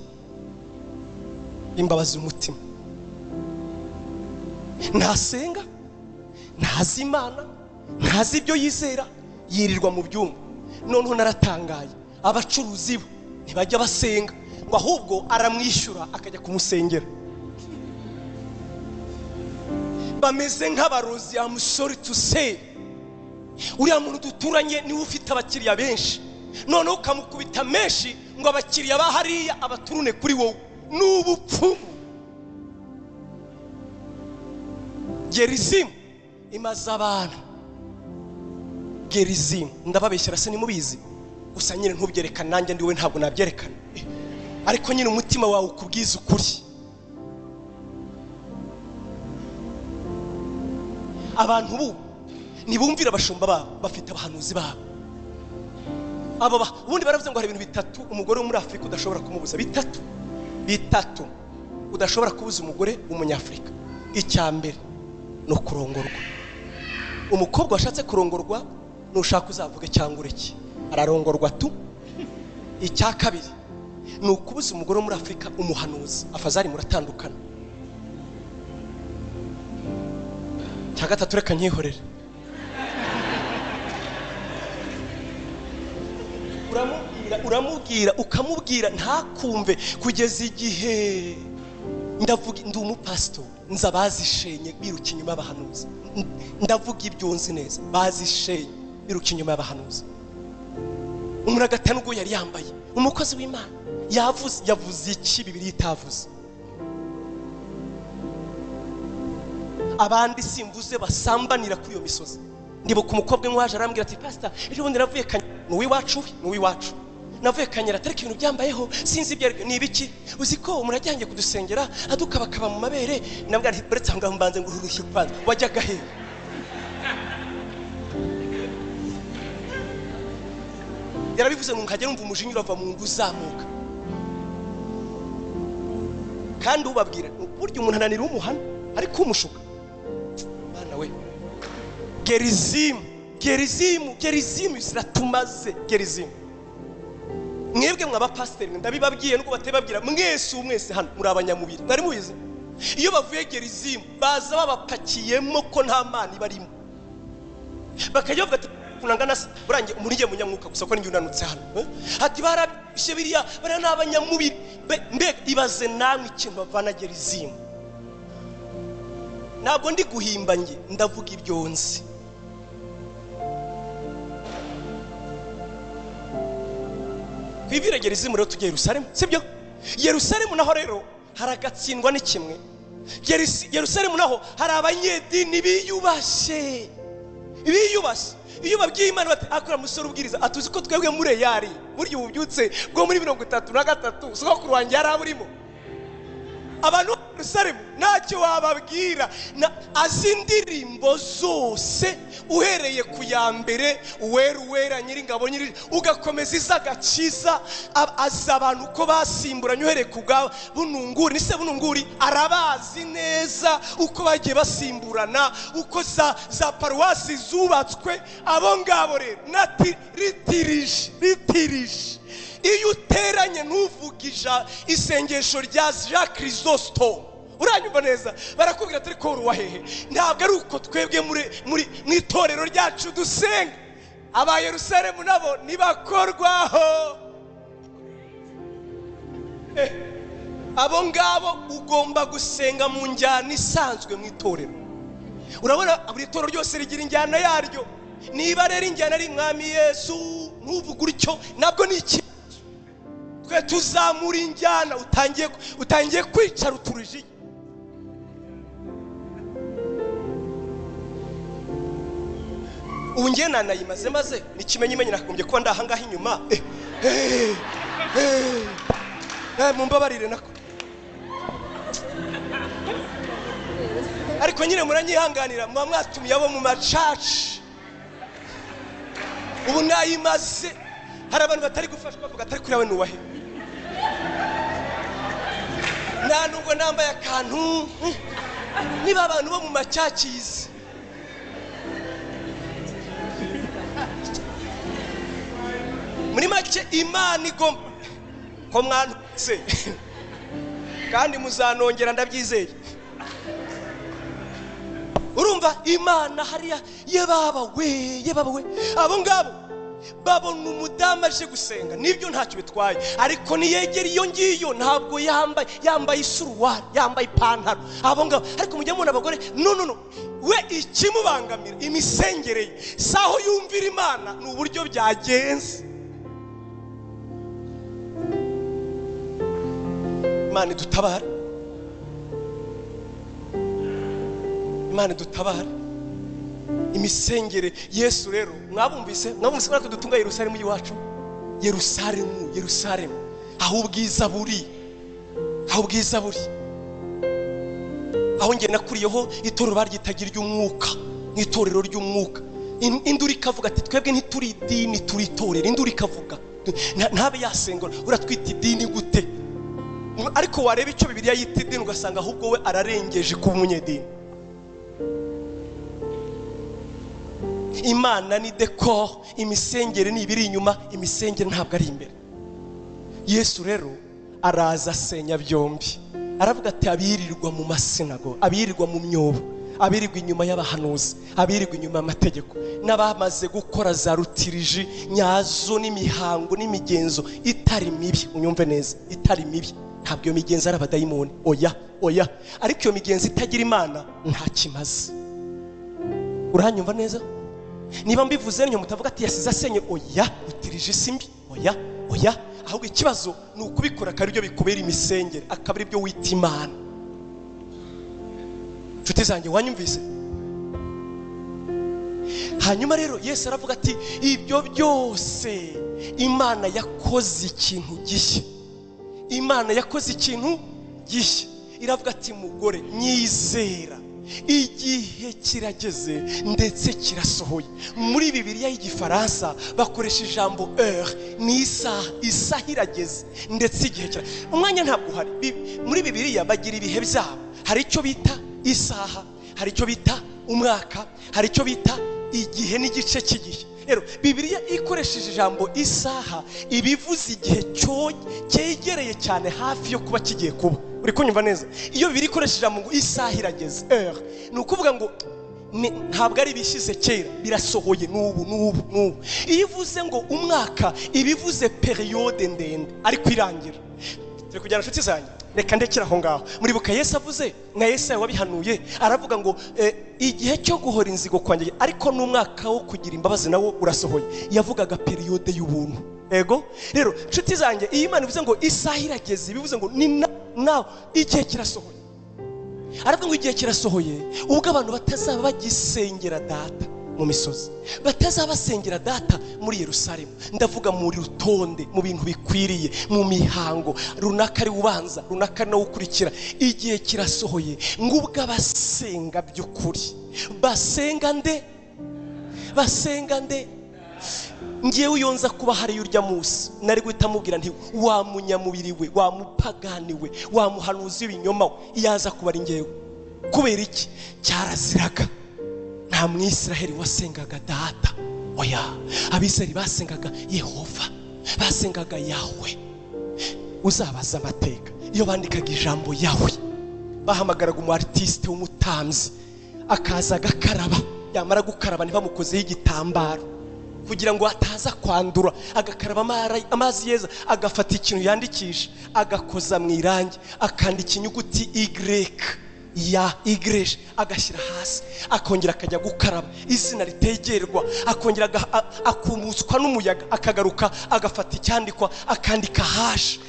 bimbabaza umutima. Ntasenga, ntazi Imana, ntazi ibyo yizera, yirirwa mu byumba. Noneho naratangaye, abacuruzi bo ntibajya basenga, ngo ahubwo aramwishyura akajya kumusengera. Bameze nk'abarozi. I'm sorry to say, uriya muntu duturanye niwe ufite abakiriya benshi, noneho ukamukubita menshi ngo abakiriya ba hariya abaturune kuri wowe. Ni ubupfumu. Gerizimu imaze abantu. Gerizimu ndababeshyera se nimubizi, gusa nyine ntubyerekana, nanjye ndiwe ntabwo nabyerekana, ariko nyine umutima wawe ukubwiza ukuri. Abantu bu nibumvira abashumba babo, bafite abahanuzi babo. Abo ubundi baravuze ngo hari ibintu bitatu umugore wo muri Afurika udashobora kumubuza. Bitatu, bitatu udashobora kubuza umugore w'umunyafurika. Icya mbere ni ukurongorwa. Umukobwa washatse kurongorwa, nushaka uzavuge cyangwa ureke, ararongorwa tu. Icya kabiri ni ukubuza umugore wo muri Afurika umuhanuzi, afazari muratandukana. Icya gatatu reka nkihorere. Uramubwira ukamubwira ntakumve kugeza igihe. Ndavuga ndi umupasitori, nza bazishenye biruka inyuma y'abahanuzi. Ndavuga ibyo nzi neza, bazishenye biruka inyuma y'abahanuzi. Umuntu agatana ubwo yari yambaye, umukozi w'Imana yavuze, yavuze iki Bibiliya itavuze? Abandi simvuze basambanira kuri iyo misozi. Ndibuka umukobwa waje arambwira ati pastor, ejo bundi navuye Kanyera, ni uw'iwacu, ni uw'iwacu, navuye Kanyera ariko ibintu byambayeho sinzi ibyo ni ibiki. Uzi ko umuntu ajyanye kudusengera adukabakaba mu mabere. Nabwo ati uretse aho ngaho mbanze ngo urushye kwanza, wajyaga he? Yarabivuze ngo nkajya numva umujinya urava mu nda uzamuka. Kandi ubabwira burya umuntu ananira umuhana ariko umushuka. Bana we, Gerizimu, Gerizimu, Gerizimu ziratumaze. Gerizimu mwebwe mw'abapasiteri ndabibabwiye nubwo batebabwira, mwese mwese hano muri abanyamubiri, mwari mubizi. Iyo bavuye Gerizimu baza babapakiyemo ko nta Mana ibarimo. Bakajya bavuga ati kunangana burangiye muri ngiye munyamwuka gusa ko ninjye unanutse hano. Ati barabishe biriya bariya ni abanyamubiri. Mbega ibaze namwe ikintu bavana Gerizimu. Ntabwo ndi guhimba nge, ndavuga ibyo nzi. Twivire Gerizimu rero tujye Yerusalemu, sibyo? Yerusalemu naho rero haragatsindwa ni kimwe. Yerusalemu naho hari abanyedini biyubashe. Biyubashe. Iyo babwiye Imana bati akora musore ubwiriza atuzi ko twebwe muri yari buryo ububyutse bwo muri 33 sogokuru wanjye yaraburimo. Abantu Yerusalemu ntacyo wababwira, azi indirimbo zose uhereye ku ya mbere uwera uwera nyiringabo nyiri ugakomeza izagakiza, azi abantu uko basimburanye uhereye ku bwa bununguri nise bununguri arabazi neza uko bagiye basimburana, uko za paruwasi zubatswe. Abo ngabo rero ritirije iyo uteranye ntuvugisha isengesho rya Jean Chrysostome, uranyumva neza, barakubwira ati ko uruwa hehe. Ntabwo ari uko twebwe muri mu itorero ryacu dusenga. Aba Yerusalemu nabo nibakorwaho. Abo ngabo ugomba gusenga mu njyana isanzwe mu itorero. Urabona buri torero ryose rigira injyana yaryo. Niba rero injyana ari Mwami Yesu ntuvuge utyo, nabwo ni iki? Twe tuzamura injyana utangiye kwicara uturije. Ubu ngiye nanayimaze maze nikimenyimenyi nakumbye kuba ndahangaha inyuma. Mumbabarire nako, ariko nyine muranyihanganira, muba mwatumiye abo mu macaci. Ubu nayimaze. Hari abantu batari gufashwa bavuga atari kuri we nuwahe, nta nubwo nambaye akantu. Niba abantu bo mu macacizi muri make Imana igomba ko mwantutse kandi muzanongera ndabyizeye. Urumva Imana hariya yebaba we abo ngabo babona umudamu aje gusenga, nibyo ntacyo bitwaye, ariko niyegera iyo ngiyo ntabwo yambaye isuruwari, yambaye ipantaro. Abo ngabo ariko mujye mubona abagore no we ikimubangamira imisengere ye saho yumvira Imana ni uburyo byagenze. Imana idutabare, Imana idutabare. Imisengere Yesu rero mwabumvise ko dutunga Yerusalemu y'iwacu. Yerusalemu aho ubwiza buri, aho nge nakuriyeho itorero baryitagira ry'umwuka, n'itorero ry'umwuka. Induru ikavuga ati twebwe ntituri idini turi itorero. Induru ikavuga ntabe yasengora uratwita idini gute? Ariko wareba icyo Bibiliya yita idini ugasanga ahubwo we ararengeje kuba umunyedini. Imana ni decor, imisengere ni ibiri inyuma, imisengere ntabwo ari imbere. Yesu rero araza asenya byombi. Aravuga ati abirirwa mu masinago, abirirwa mu myobo, abirirwa inyuma y'abahanuzi, abirirwa inyuma y'amategeko, n'abamaze gukora za rutiriji nyazo n'imihango n'imigenzo itari mibi. Unyumve neza, itari mibi. Ntabwo iyo migenzo ari abadayimoni, oya oya, ariko iyo migenzo itagira Imana nta kimaze. Uranyumva neza? Niba mbivuze ntyo mutavuga ati yasize asenye, oya, utirije simbi, oya oya. Ahubwo ikibazo ni ukubikora akaba aribyo bikubera imisengere, akaba aribyo wita Imana. Nshuti zanjye wanyumvise? Hanyuma rero Yesu aravuga ati ibyo byose Imana yakoze ikintu gishya. Imana yakoze ikintu gishya. Iravuga ati mugore nyizera, igihe kirageze ndetse kirasohoye. Muri Bibiliya y'Igifaransa bakoresha ijambo heure, ni isaha, isaha irageze ndetse igihe kira. Umwanya ntabwo uhari. Muri Bibiliya bagira ibihe byabo. Hari icyo bita isaha, hari icyo bita umwaka, hari icyo bita igihe n'igice cy'igihe. Rero Bibiliya ikoresheje ijambo isaha ibivuze igihe cyegereye cyane hafi yo kuba kigiye kuba. Uri kunyumva neza? Iyo Bibiliya ikoresheje ijambo ngo isaha irageze, heure, ni ukuvuga ngo Ntabwo ari ibishyize kera, birasohoye n'ubu n'ubu n'ubu. Iyo ivuze ngo umwaka ibivuze periyode ndende ariko irangira. Turi kujyana inshuti zanjye, reka ndekera aho ngaho. Muribuka Yesu avuze nka Yesaya wabihanuye, aravuga ngo igihe cyo guhora inzigo kwanjye ariko n'umwaka wo kugira imbabazi nawo urasohoye. Yavugaga periyode y'ubuntu. Ego rero inshuti zanjye, iyo Imana ivuze ngo isaha irageze, bivuze ngo ni nawe igihe kirasohoye. Aravuga ngo igihe kirasohoye ubwo abantu batazaba bagisengera data mu misozi, batazaba basengera data muri Yerusalemu. Ndavuga muri rutonde, mu bintu bikwiriye, mu mihango runaka ari ubanza, runaka ari nawe ukurikira. Igihe kirasohoye ngo ubwo abasenga by'ukuri basenga nde? Basenga nde? Ngewe iyo nza kuba hariyo urya munsi nari guhita mubwira nti wa munyamubiri we, wa mupagani we, wa muhanuzi w'ibinyoma we, yaza kuba ari ngewe. Kubera iki? Cyaraziraga. Nta mwisiraheli wasengaga data, oya. Abisiraheli basengaga Yehova, basengaga Yahwe. Uzabaza amateka, iyo bandikaga ijambo Yahwe bahamagaraga umu artiste w'umutambyi akaza agakaraba, yamara gukaraba ntibamukozeho igitambaro kugira ngo ataza kwandura, agakaraba amazi yeza, agafata ikintu yandikisha agakoza mu irangi, akandika inyuguti Y ya Y agashyira hasi, akongera akajya gukaraba izina ritegerwa, akongera akumutswa n'umuyaga, akagaruka agafata icyandikwa akandika hash,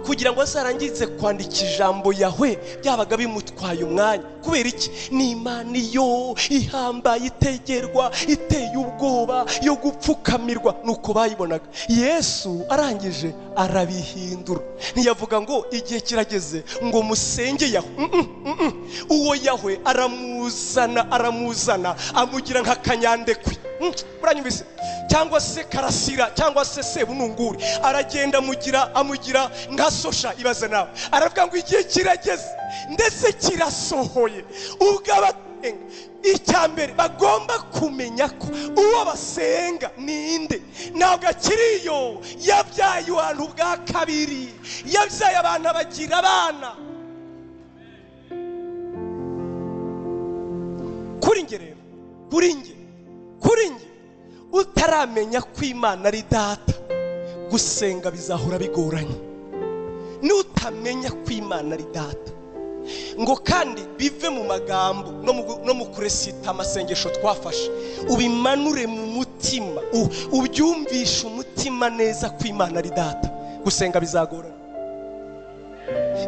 kugira ngo azarangize kwandika ijambo Yahwe. Byabaga bimutwaye umwanya. Kubera iki? Ni Imana iyo ihambaye, itegerwa, iteye ubwoba, yo gupfukamirwa. Nuko bayibonaga. Yesu arangije arabihindura, ntiyavuga ngo igihe kirageze ngo musenge Yahwe. Uwo Yahwe aramuzana, aramuzana amugira nka kanyandekwe, muranyumvise, cyangwa se Karasira, cyangwa se Sebununguri, aragenda amugira nka Sosha. Ibaze nawe, aravuga ngo igihe kirageze ndetse kirasohoye ubwo abasenga icya mbere bagomba kumenya ko uwo basenga ninde. Ntabwo akiriyo, yabyaye abantu bwa kabiri, yabyaye abantu abagira abana. Kuri nge rero, kuri nge, kuri nge utaramenya ko Imana ari data, gusenga bizahora bigoranye. Nutamenya ko Imana ari data, ngo kandi bive mu magambo no mu kuresita amasengesho twafashe, ubimanure mu mutima, ubyumvishe umutima neza ko Imana ari data, gusenga bizagorana.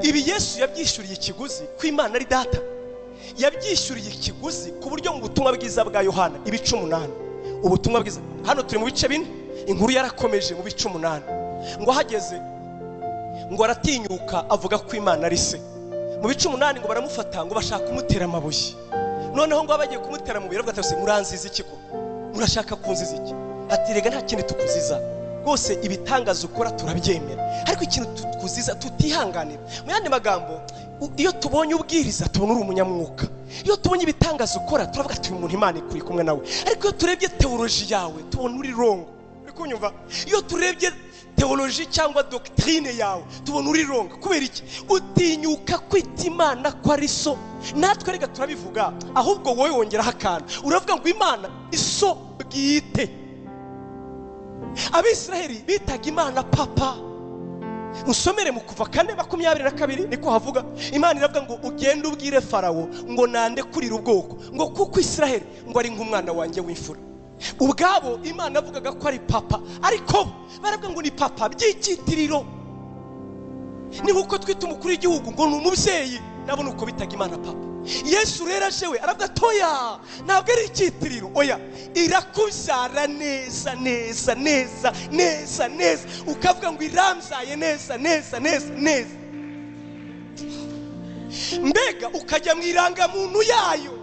Ibi Yesu yabyishyuriye ikiguzi ko Imana ari data. Yabyishyuriye ikiguzi ku buryo mu butumwa bwiza bwa Yohana ibice 8, ubutumwa bwiza hano turi mu bice 4, inkuru yarakomeje mu bice 8, ngo hageze ngo aratinyuka avuga ko Imana ari se. Mu bice 8 ngo baramufata ngo bashaka kumutera amabuye. Noneho ngo bagiye kumutera amabuye, aravuga ati muranziza iki ko? Murashaka kunziza iki? Ati rega nta kindi tukuziza, rwose ibitangaza ukora turabyemera, ariko ikintu tukuziza tutihanganira. Mu yandi magambo, iyo tubonye ubwiriza tubona uri umunyamwuka, iyo tubonye ibitangaza ukora turavuga ati uyu muntu Imana ikuri kumwe nawe, ariko iyo turebye teoloji yawe tubona uri wrong. Uri kunyumva? Iyo turebye teoloji cyangwa doctrine yawe tubona uri wrong. Kubera iki? Utinyuka kwita Imana ko ari so. Natwe rega turabivuga, ahubwo wowe wongeraho akantu, uravuga ngo Imana iso bwite. Abisiraheli bitaga Imana papa. Usomere mu Kuva 4:22 niko havuga. Imana iravuga ngo ugende ubwire Farawo ngo nande kurira ubwoko, ngo kuko Isiraheli ngo ari nk'umwana wanjye w'imfura. Ubwabo Imana avugaga ko ari papa, ariko baravuga ngo ni papa by'icyitiriro. Ni nkuko twita umukuru w'igihugu ngo ni umubyeyi, nabo nuko bitaga Imana papa. Yesu rero aje we aravuga toya, ntabwo ari icyitiriro, oya, irakubyara neza neza neza neza neza, ukavuga ngo iramzaye neza neza neza neza, mbega ukajya mu irangamuntu yayo.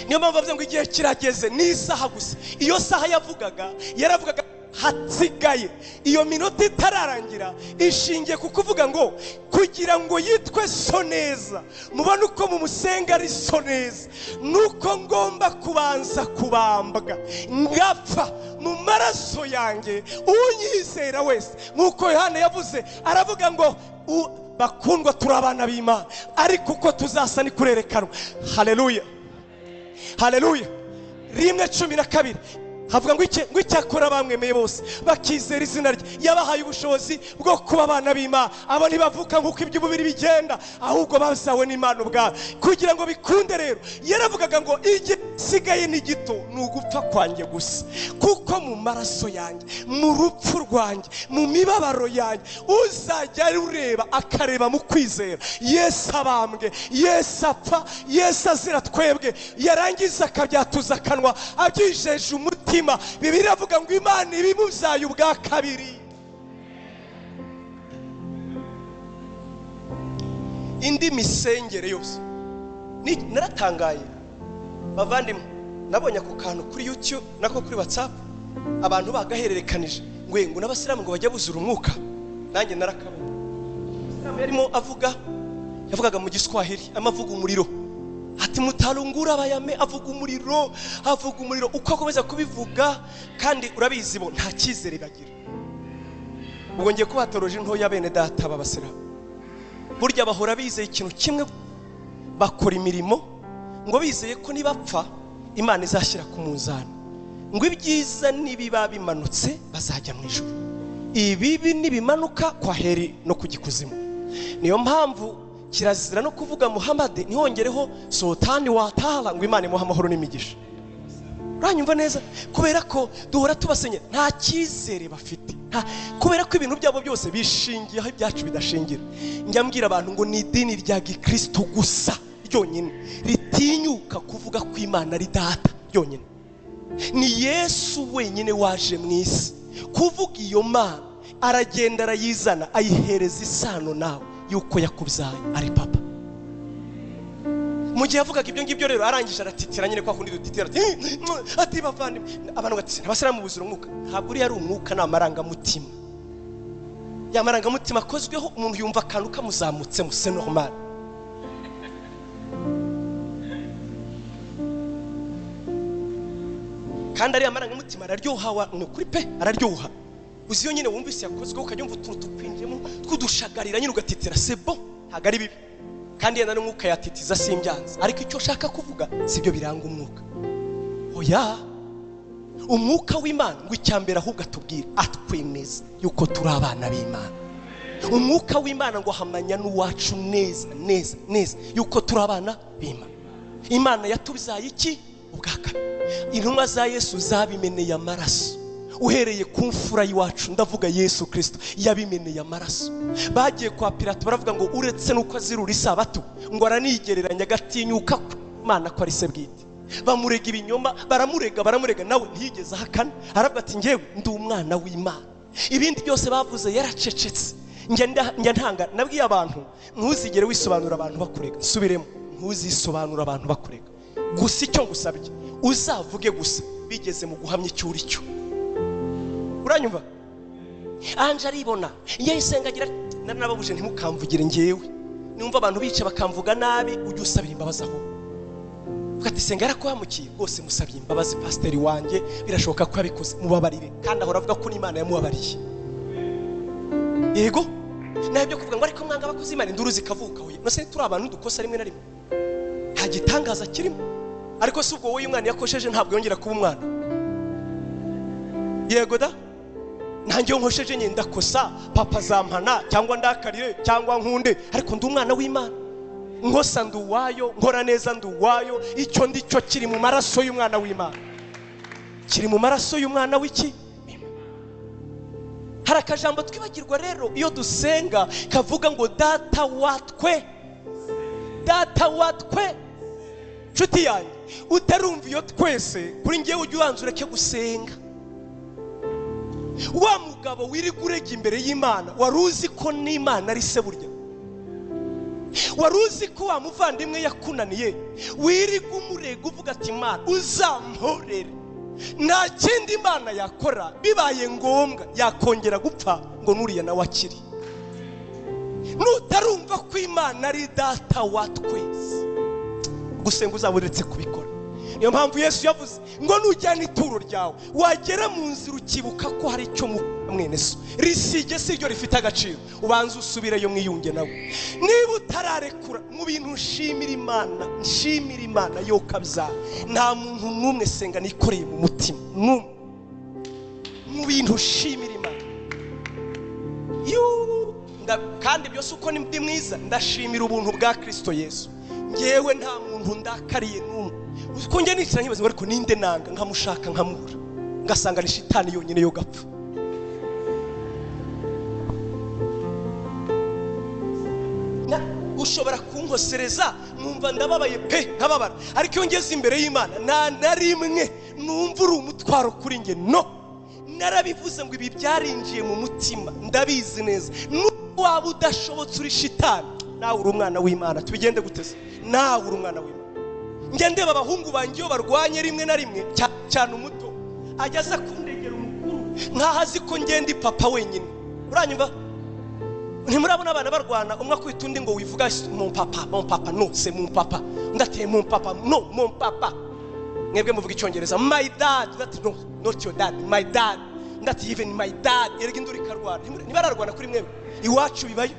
Niyo mpamvu bavuze ngo igihe kirageze, ni isaha gusa. Iyo saha yavugaga, yaravugaga hasigaye iyo minota itararangira, ishingiye ku kuvuga ngo kugira ngo yitwe so neza, mubone uko mumusenga ari so neza, nuko ngomba kubanza kubambwa ngapfa mu maraso yanjye unyizera wese. Nkuko Yohana yavuze, aravuga ngo Bakundwa, turi abana b'Imana, ariko uko tuzasa ni kurerekanwa. Haleluya, haleluya. 1:12 havuga ngo iki? Ngo icyakora bamwemeye bose bakizera izina rye, yabahaye ubushobozi bwo kuba abana b'Imana. Abo ntibavuka nk'uko iby'umubiri bigenda, ahubwo bazawe n'Imana ubwabo. Kugira ngo bikunde rero, yaravugaga ngo igisigaye ni gito, ni ugupfa kwanjye gusa, kuko mu maraso yanjye, mu rupfu rwanjye, mu mibabaro yanjye, uzajya ureba akareba mu kwizera. Yesu abambwe, Yesu apfa, Yesu azira twebwe, yarangiza akabyatuza akanwa abyijeje umutima. Bibiliya iravuga ngo Imana ibimuzaye ubwa kabiri. Indi misengere yose naratangaye bavandimwe, nabonye ako kantu kuri YouTube nako kuri WhatsApp, abantu bagahererekanije ngo n'abasilamu ngo bajya buzura umwuka. Nanjye narakabonye. Umusilamu yarimo avuga, yavugaga mu Giswahili, amavuga umuriro, ati mutarungura bayame, avuga umuriro, avuga umuriro. Uko akomeza kubivuga, kandi urabizi bo nta cyizere bagira. Ubwo ngiye kubatoroje ntoya bene data babasira, burya bahora bizeye ikintu kimwe, bakora imirimo ngo bizeye ko nibapfa Imana izashyira ku munzani, ngo ibyiza nibiba bimanutse bazajya mu ijuru, ibibi nibimanuka kwa heri no kugikuzimu. Niyo mpamvu kirazira no kuvuga Muhammad ntihongereho Sultani wa Taala, ngo Imana imuhe amahoro n'imigisha. Uranyumva neza? Kubera ko duhora tubasenye, nta cyizere bafite, kubera ko ibintu byabo byose bishingiye aho ibyacu bidashingira. Njya mbwira abantu ngo ni idini rya Gikristo gusa ryonyine ritinyuka kuvuga ko Imana ari data ryonyine. Ni Yesu wenyine waje mu isi kuvuga iyo Mana, aragenda arayizana, ayihereza isano nawe yuko yakubyaye ari papa. Mu gihe yavugaga ibyo ngibyo rero, arangije aratitira nyine kwa kundi dutitira, ati bavandimwe, abantu bati abasilamu buzura umwuka. Ntabwo uri ari umwuka, ni amarangamutima. Ya marangamutima akozweho, umuntu yumva akantu kamuzamutse mu c'est normal. Kandi ari amarangamutima araryoha, ni ukuri pe, araryoha. Uzi iyo nyine wumvise yakozweho ukajya utuntu tukwinjiyemo twudushagarira nyine ugatitira, c'est bon, ntabwo ari bibi. Kandi yenda n'umwuka yatitiza simbyanze, ariko icyo nshaka kuvuga sibyo biranga umwuka. Oya, umwuka w'Imana ngo icyambere ahubwo atubwira, atwemeza yuko turi abana b'Imana. Umwuka w'Imana ngo ahamanya n'uwacu neza neza neza yuko turi abana b'Imana. Imana yatubyaye iki? Ubwa kabiri. Intumwa za Yesu zabimeneye amaraso. Uhereye ku mfura y'iwacu, ndavuga Yesu Kristo, yabimeneye amaraso. Bagiye kwa Pilato baravuga ngo uretse nuko azirura isabato, ngo aranigereranya agatinyuka Imana ko ari se bwite. Bamurega ibinyoma, baramurega, nawe ntiyigeze ahakana, aravuga ati ngewe ndi umwana w'Imana. Ibindi byose bavuze yaracecetse. Njya ntanga nabwiye abantu, ntuzigere wisobanura abantu bakurega. Nsubiremo, ntuzisobanura abantu bakurega. Gusa icyo ngusabye, uzavuge gusa bigeze mu guhamya icyo uri cyo. Uranyumva? Anje aribona yesenga agira, naranababuje ntimukamvugire ngewe. Numva abantu bice bakamvuga nabi, ujye usabira imbabazi aho. Uvuga ati senga yarakuhamukiye, rwose musabye imbabazi pasiteri wanjye, birashoboka ko yabikoze, mubabarire. Kandi ahora avuga ko n'Imana yamubabariye. Yego, nawe byo kuvuga ngo ariko mwanga abakozi Imana, induru zikavuka. Oya, nose turi abantu dukosa rimwe na rimwe, nta gitangaza kirimo. Ariko si ubwo wowe umwana yakosheje ntabwo yongera kuba umwana. Yego da, nanjye nkosheje nyine ndakosa, papa zampana cyangwa ndakarire cyangwa nkunde, ariko ndi umwana w'Imana. Nkosa ndi uwayo, nkora neza ndi uwayo, icyo ndi cyo kiri mu maraso y'umwana w'Imana. Kiri mu maraso y'umwana w'iki? Hari akajambo twibagirwa rero iyo dusenga kavuga ngo data watwe, data watwe. Nshuti yanjye, utarumva iyo twese, kuri ngewe ujye ubanza ureke gusenga. Wa mugabo wirirwa urega imbere y'Imana, wari uzi ko n'Imana ari se burya? Wari uzi ko wa muvandimwe yakunaniye, wirirwa umurega uvuga ati Imana uzamporere? Nta kindi Imana yakora, bibaye ngombwa yakongera gupfa ngo nuriya nawe akiri. Nutarumva ko Imana ari data wa twese, gusenga uzaburetse kubikora. Niyo mpamvu Yesu yavuze ngo nujyana ituro ryawe, wagera mu nzira ukibuka ko hari icyo Mwene so risige si ryo rifite agaciro, ubanza usubireyo mwiyunge nawe. Niba utararekura mu bintu, nshimira Imana, nshimira Imana yo kabza, nta muntu n'umwe senga nikoreye mu mutima n'umwe. Mu bintu nshimira Imana kandi byose uko ndi mwiza, ndashimira ubuntu bwa Kristo Yesu. Ngewe nta muntu ndakariye n'umwe. Uko njye nicara nkibaza ngo ariko ninde nanga, nkamushaka nkamubura, ngasanga ni shitani yonyine yo gapfa. Ushobora kunkosereza nkumva ndababaye pe, nkababara, ariko iyo ngeze imbere y'Imana nta na rimwe numva uri umutwaro kuri nge. No, narabivuze ngo ibi byarinjiye mu mutima, ndabizi neza. Waba udashobotse uri shitani, nawe uri umwana w'Imana. Tubigende guteze, nawe uri umwana w'Imana. Njye ndeba abahungu banjye iyo barwanye rimwe na rimwe, cyane umuto ajya aza kundegera umukuru nkaho azi ko ngenda papa wenyine. Uranyumva? Ntimurabona abana barwana, umwe akwita undi ngo wivuga mon papa, mon papa, no c'est mon papa, undi ati mon papa, no mon papa. Mwebwe muvuga icyongereza my dad, undi ati no, not your dad, my dad, undi ati even my dad. Erega induru ikarwana. Ntibararwana kuri mwebwe? Iwacu bibayo,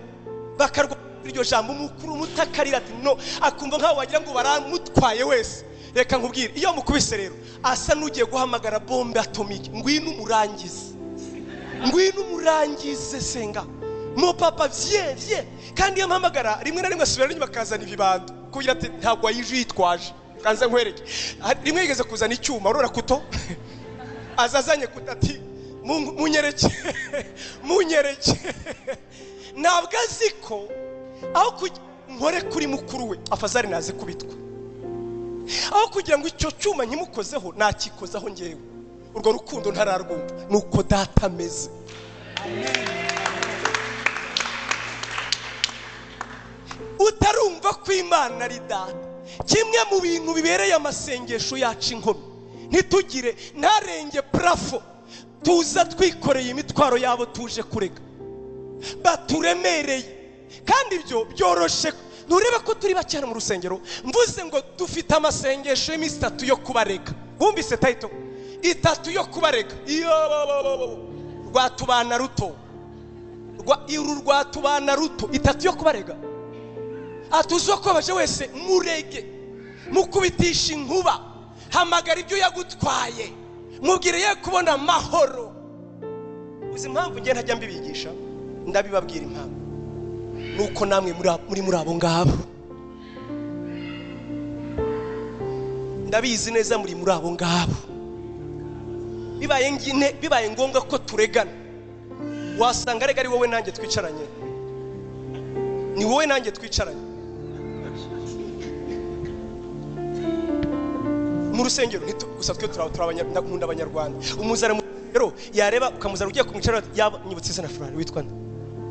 bakarwana iryo jambo, umukuru umutakarira ati no, akumva nkaho wagira ngo baramutwaye wese. Reka nkubwire, iyo mukubise rero asa n'ugiye guhamagara bombe atomike, ngwino umurangize, ngwino umurangize senga mo papa, viens viens. Kandi iyo mpamagara rimwe na rimwe asubira inyuma akazana ibibando kugira ati ntabwo wayije yitwaje, kanze nkwereke. Rimwe yigeze kuzana icyuma urora kuto, azazanye kuto ati munyereke munyereke. Ntabwo azi ko aho nkore kuri mukuru we afazari naze kubitwa, aho kugira ngo icyo cyuma nkimukozeho nakikozaho ngewe. Urwo rukundo ntararwumva, nuko data ameze. Utarumva ko Imana ari data, kimwe mu bintu bibereye amasengesho yacu inkomyi, ntitugire ntarenge plafo, tuza twikoreye imitwaro yabo tuje kurega, baturemereye. Kandi ibyo byoroshe. Nturebe ko turi bakera mu rusengero, mvuze ngo dufite amasengesho y'iminsi itatu yo kubarega. Wumvise title? Itatu yo kubarega. Iyo rwatubana ruto, uru rwatubana ruto, itatu yo kubarega. Atuzo ko baje wese murege, mukubitisha inkuba, hamagara ibyo yagutwaye, mubwire ye kubona amahoro. Uzi impamvu ngiye ntajya mbibigisha? Ndabibabwira impamvu nuko namwe muri abo ngabo. Ndabizi neza muri abo ngabo. Bibaye ngombwa ko turegana, wasanga arega ari wowe nanjye twicaranye. Ni wowe nanjye twicaranye mu rusengero. Gusa twe turabanyarwanda, abanyarwanda. Umuzana mu rusengero yareba ukamuzana ugiye kumwicara, yaba nyibutse izina fulani witwa nde?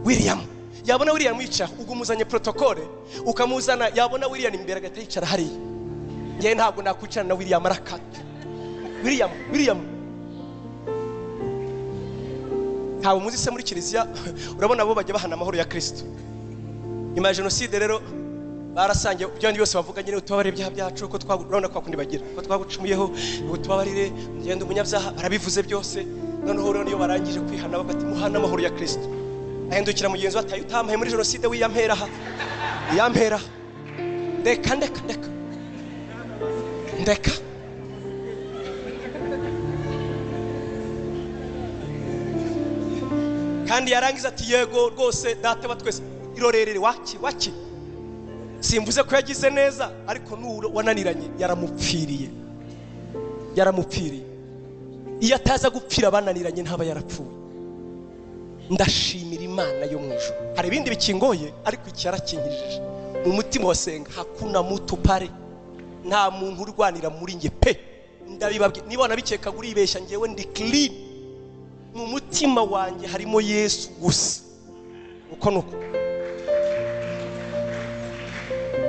William. Yabona William yicara, ugumuzanye protocole ukamuzana, yabona William imbere agahita yicara hariya. Ngewe ntabwo nakwicarana na William, arakata. William, William ntawe muzi se muri kiliziya? Urabona abo bajya bahana amahoro ya Kristo. Nyuma ya jenoside rero barasangiye ibyo byose bavuga nyine, utubabarire ibyaha byacu ko twagurana kwa kundi bagira ko twagucumuyeho, utubabarire ngende umunyabyaha, barabivuze byose. Noneho rero niyo barangije kwihana bagati muhana amahoro ya Kristo, ahindukira mugenzi we ati utampaye muri jenoside wiyampera ha, yampera, ndeka ndeka ndeka ndeka. Kandi yarangiza ati yego rwose data wa twese, irorerere waki waki. Simvuze ko yagize neza, ariko n'uwo wananiranye yaramupfiriye, yaramupfiriye. Iyo ataza gupfira bananiranye ntaba yarapfuye. Ndashimira Imana yo mu ijuru. Hari ibindi bikingoye ariko iki yarakinkirije mu mutima wasenga, hakuna mutu pare, nta muntu urwanira muri nge pe. Ndabibabwiye, niba wanabikeka uribeshya, ngewe ndi clean mu mutima wanjye, harimo Yesu gusa. Uko nuko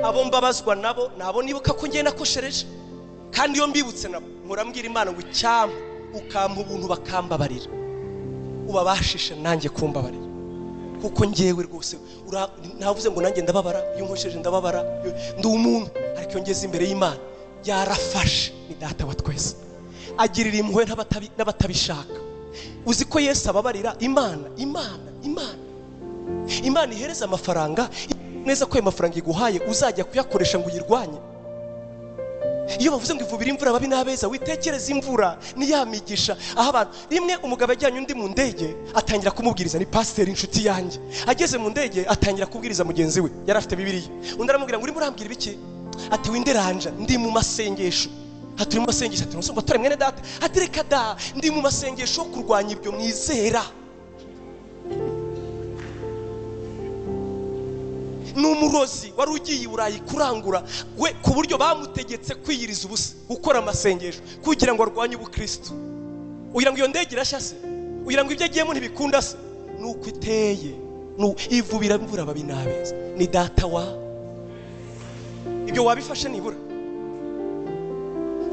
abo mbabazwa nabo nabo nibuka ko ngiye nakoshereje, kandi iyo mbibutse nabo murambwira Imana ngo icyampa ukampa ubuntu bakambabarira, ubabashishe nanjye kumbabarira, kuko ngewe rwose navuze ngo nanjye ndababara, iyo nkosheje ndababara, ndi umuntu, ariko iyo ngeze imbere y'Imana yarafashe. Ni data wa twese, agirira impuhwe n'abatabishaka. Uzi ko Yesu ababarira Imana, Imana, Imana. Imana ihereza amafaranga neza ko ayo mafaranga iguhaye uzajya kuyakoresha ngo uyirwanye. Iyo bavuze ngo ivubira imvura babi n'abeza, witekereza imvura ni ya migisha. Aho abantu rimwe umugabo ajyanye undi mu ndege atangira kumubwiriza, ni pasiteri inshuti yanjye. Ageze mu ndege atangira kubwiriza mugenzi we, yari afite Bibiliya. Undi aramubwira ngo urimo urambwira ibiki? Ati winderanja, ndi mu masengesho. Ati uri mu masengesho? Ati nusumba tore mwene data. Ati reka da, ndi mu masengesho kurwanya ibyo mwizera. N'umurozi wari ugiye i Burayi kurangura we, ku buryo bamutegetse kwiyiriza ubusa, gukora amasengesho kugira ngo arwanye ubukristo. Ugira ngo iyo ndege irashya se? Ugira ngo ibyo agiyemo ntibikunda se? Nuko iteye, ivubira imvura babi n'abeza. Ni data wa ibyo wabifashe nibura.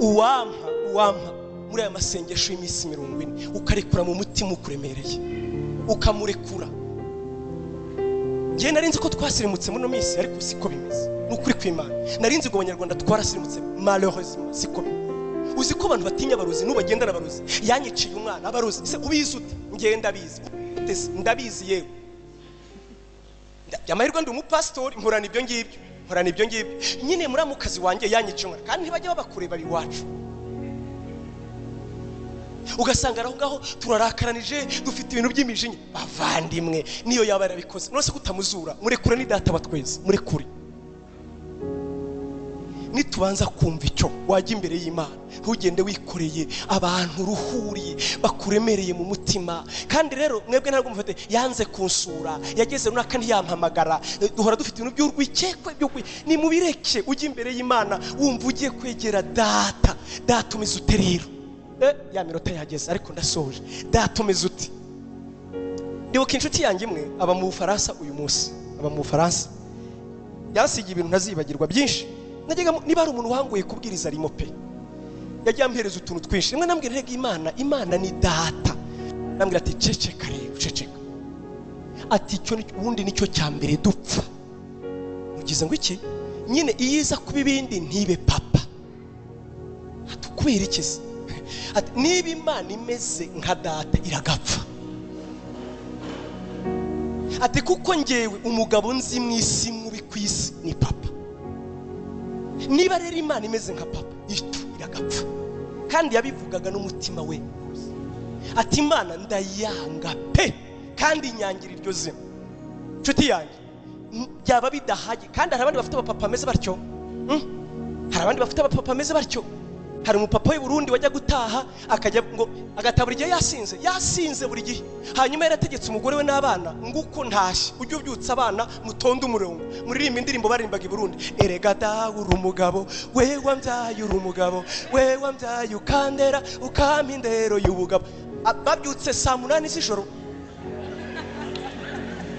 Uwampa, uwampa muri aya masengesho y'iminsi 40 ukarekura mu mutima ukuremereye, ukamurekura. Ngiye narinzi ko twasirimutse muri no minsi, ariko siko bimeze. Nukuri kw'Imana narinzi ngo abanyarwanda twarasirimutse, malheureusement siko bimeze. Uzi ko abantu batinya abarozi n'ubagendana abarozi. Yanyiciye umwana abarozi. Se ubizi ute? Ngiye ndabizi. Ndabizi yewe. Amahirwe ndi umupastori, mporana ibyo ngibyo. Mporana ibyo ngibyo. Nyine muri amukazi wanjye yanyiciye umwana, kandi ntibajya babakureba iwacu. Ugasanga aho ngaho turarakaranije, dufite ibintu by'imijinya. Bavandimwe, niyo yaba yarabikoze none se kutamuzura? Murekure, ni data batweze, murekure. Nitubanza kumva icyo wajya imbere y'Imana, ntugende wikoreye abantu ruhuriye bakuremereye mu mutima. Kandi rero mwebwe ntabwo mufate yanze kunsura, yageze runaka ntiyampamagara, duhora dufite ibintu by'urwikekwe byo ni mubireke. Ujye imbere y'Imana wumva ugiye kwegera data. Data umeze ute rero? Ya minota yageze ariko ndasoje. Data umeze ute? Ndibuka inshuti yanjye imwe aba mu Bufaransa uyu munsi, aba mu Bufaransa. Yansigiye ibintu ntazibagirwa byinshi. Najyaga niba ari umuntu wanguye kubwiriza arimo pe, yagiye ampereza utuntu twinshi. Rimwe nambwira rega Imana, Imana ni data. Nambwira ati ceceka rero, ceceka. Ati icyo ubundi nicyo cya mbere dupfa. Ugize ngo iki? Nyine iyiza kuba ibindi ntibe papa. Atukubera iki se? Ati niba Imana imeze nka data iragapfa. Ati kuko ngewe umugabo nzi mu isi mubi ku isi ni papa. Niba rero Imana imeze nka papa itu iragapfa. Kandi yabivugaga n'umutima we. Ati Imana ndayanga pe, kandi nyangira iryo zina. Nshuti yanjye byaba bidahage. Kandi hari abandi bafite abapapa bameze batyo. Hari abandi bafite abapapa bameze batyo. Hari umupapa w'i Burundi wajya gutaha akajya ngo agata buri gihe yasinze, yasinze buri gihe. Hanyuma yarategetse umugore we n'abana ngo uko ntashye ujye ubyutsa abana mutonde umurongo muririmba indirimbo baririmbaga i Burundi. Erega dawe uri umugabo, we wambyaye uri umugabo, we wambyaye ukandera ukampa indero y'ubugabo. Babyutse saa 8 z'ijoro,